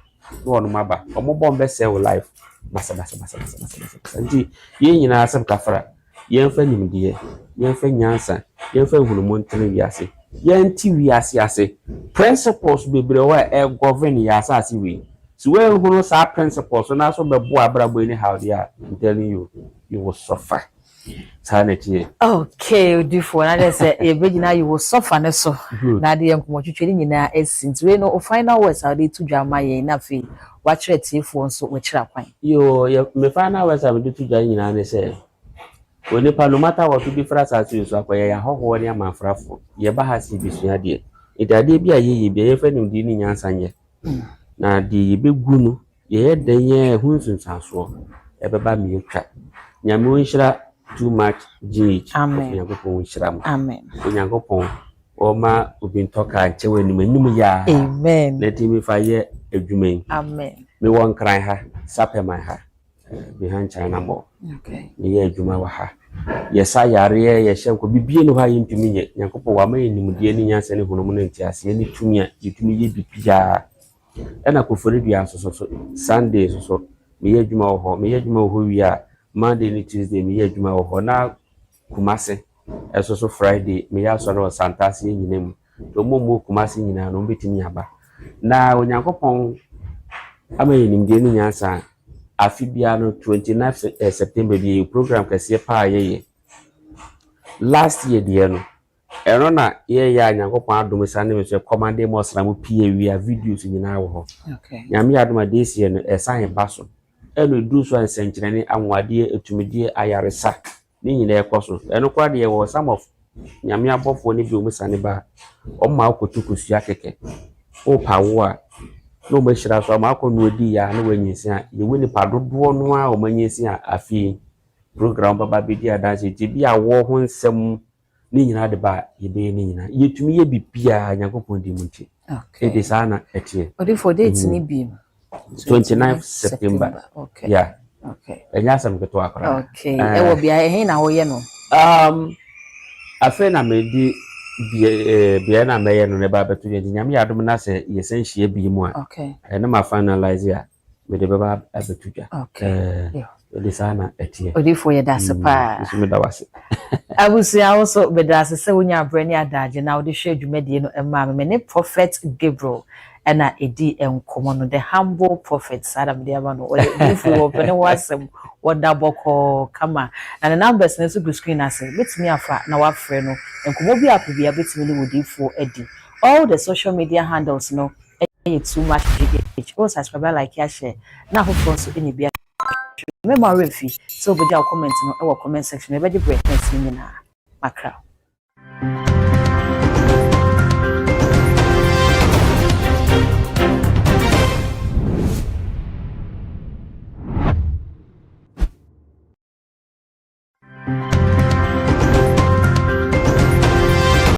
na ɔnom aba. Ɔmo bɔ ɔmo bɛsɛe wo life basabasabasabasabasa. Nti yɛn nyinaa asɛm kafra, yɛmfa nimdeɛ, yɛmfa nyansa, yɛmfa nhunumu ntena wiase, yɛnte wiase ase. Principles bebree wɔ a ɛgovern yɛ asase wei. So woanhunu saa principles na so bɛboa abrabɔ yi ne how deɛ a, I'm telling you, you will suffer. Saa na ɛteɛ. Okay, odifoɔ, na kyerɛ sɛ yɛbɛgyina yi wo sɔfa ne so na adeɛ nkɔmmɔtwitwi no nyinaa asi. Nti wei no, wo final words a wode to dwa ma yɛn na afei wakyerɛ tiefoɔ nso wɔakyerɛ akwan. Yo, yɛ me final words a mede to dwa nyinaa ne sɛ onipa, no matter what, bi fra asase yi so akɔyɛ yɛ ahɔhoɔ ne amanfrafoɔ. Yɛba ha sɛ yɛbɛsua adeɛ. Nti adeɛ bi a yɛyɛ bi a, yɛmfa nimdeɛ ne nyansa nyɛ, na deɛ yɛbɛgu no, yɛyɛ dɛn yɛ ɛho nsunsuansoɔ ɛbɛba ma yɛtwa. Nyame ɔnhyira Too Much GH. Amen. Onyankopɔn nhyira mo. Amen. Onyankopɔn ɔma obi ntɔ kaa nkyɛ wɔ anim anim yɛ a Amen. na tumi fa yɛ adwuma yi. Amen. Mewɔ Nkran ha, Sapɛman ha, behind China Mall. Meyɛ adwuma wɔ ha. Yɛsa yareɛ, yɛhyɛ nkɔ bibie no hɔ a yɛntumi nyɛ. Nyankopɔn wama yɛ nimdeɛ ne nyansa ne hunumu ne nteaseɛ ne tumi a yɛtumi yɛ biribiara. Ɛna Koforidua nso so, Sunday nso so meyɛ adwuma wɔ hɔ. Meyɛ adwuma wɔ hɔ wie a, Monday ne Tuesday meyɛ adwuma wɔ hɔ. Na Kumase ɛso so, Friday meyɛ asɔre wɔ Santase nyina mu. Nti ɔmo a ɔmo wɔ Kumase nyinaa no, ɔmo aba. Na Onyankopɔn ama yɛ nimdeɛ ne nyansa a, afe biara no 29 September bi yɛ program kɛseɛ paa yɛyɛ. Last year deɛ no, ɛno na yɛyɛ a Nyankopɔn adom sane me so ɛkɔmande ma ɔsram pii awia, videos nyinaa wɔ hɔ. Nyame yɛ adom a, this year no ɛsan ba so. Ɛna ɛduru so a, nsɛnkyerɛnne, anwanwadeɛ, atumidie, ayaresa ne nyinaa ɛkɔ so. Ɛno koraa deɛ, wɔ some of Nyame abɔfoɔ no bi a wɔn sane ba a, wɔn ma akɔtu kosua kɛkɛ. Wopa wo a na wɔn ahyira so ama akɔ no adi yɛ a na wɔanyinsen a, yɛwɔ nipa dodoɔ no a wɔn anyinsen a, afei program bɛba bɛdi adanse. Nti bi a wɔ ho nsɛm ne nyinaa de ba a, yɛbɛyɛ ne nyinaa. Yɛtumi yɛ biribiara Nyankopɔn di mu nti. Ɛde saa na ɛteɛ. Odiyifoɔ, date ni bi. 29 September. Yeah. Ɛnyɛ asɛm ketewa koraa. Okay. Ɛwɔ bea ɛhe na wɔyɛ no? Afei na mede beaeɛ na mɛyɛ no ne ba bɛto yɛ, nti Nyame yɛ adom na sɛ yɛsan hyia bi mu a, ɛno ma finalize a, mede bɛba abɛto dwa. Ɛde saa na ɛteɛ. Odiyifoɔ, yɛda ase paa. Nso meda wase. Abusua, wo so meda ase sɛ wonya aberɛ ne adagye na wode hwɛ dwumadie no maa me. Me ne Prophet Gabriel ɛna ɛdi nkɔmmɔ no, the humble prophet. Saa na mede ama no. Ɔyɛ odiyifoɔ, wɔ pɛ ne ho asɛm, wɔda bɔkɔɔ kama. Na ne numbers no nso gu screen ase, bɛtumi afa na wafrɛ no. Nkɔmmɔ bi apɛ bia bɛtumi ne wodiyifoɔ adi. All the social media handles no ɛyɛ Too Much GH. Wo subscribe, like, ahyɛ na afoforɔ nso ɛnya bi. Mɛma werɛ mfi sɛ wobɛgya wo comment no ɛwɔ comment section. Ɛbɛgye berɛ na ɛsene nyinaa makra.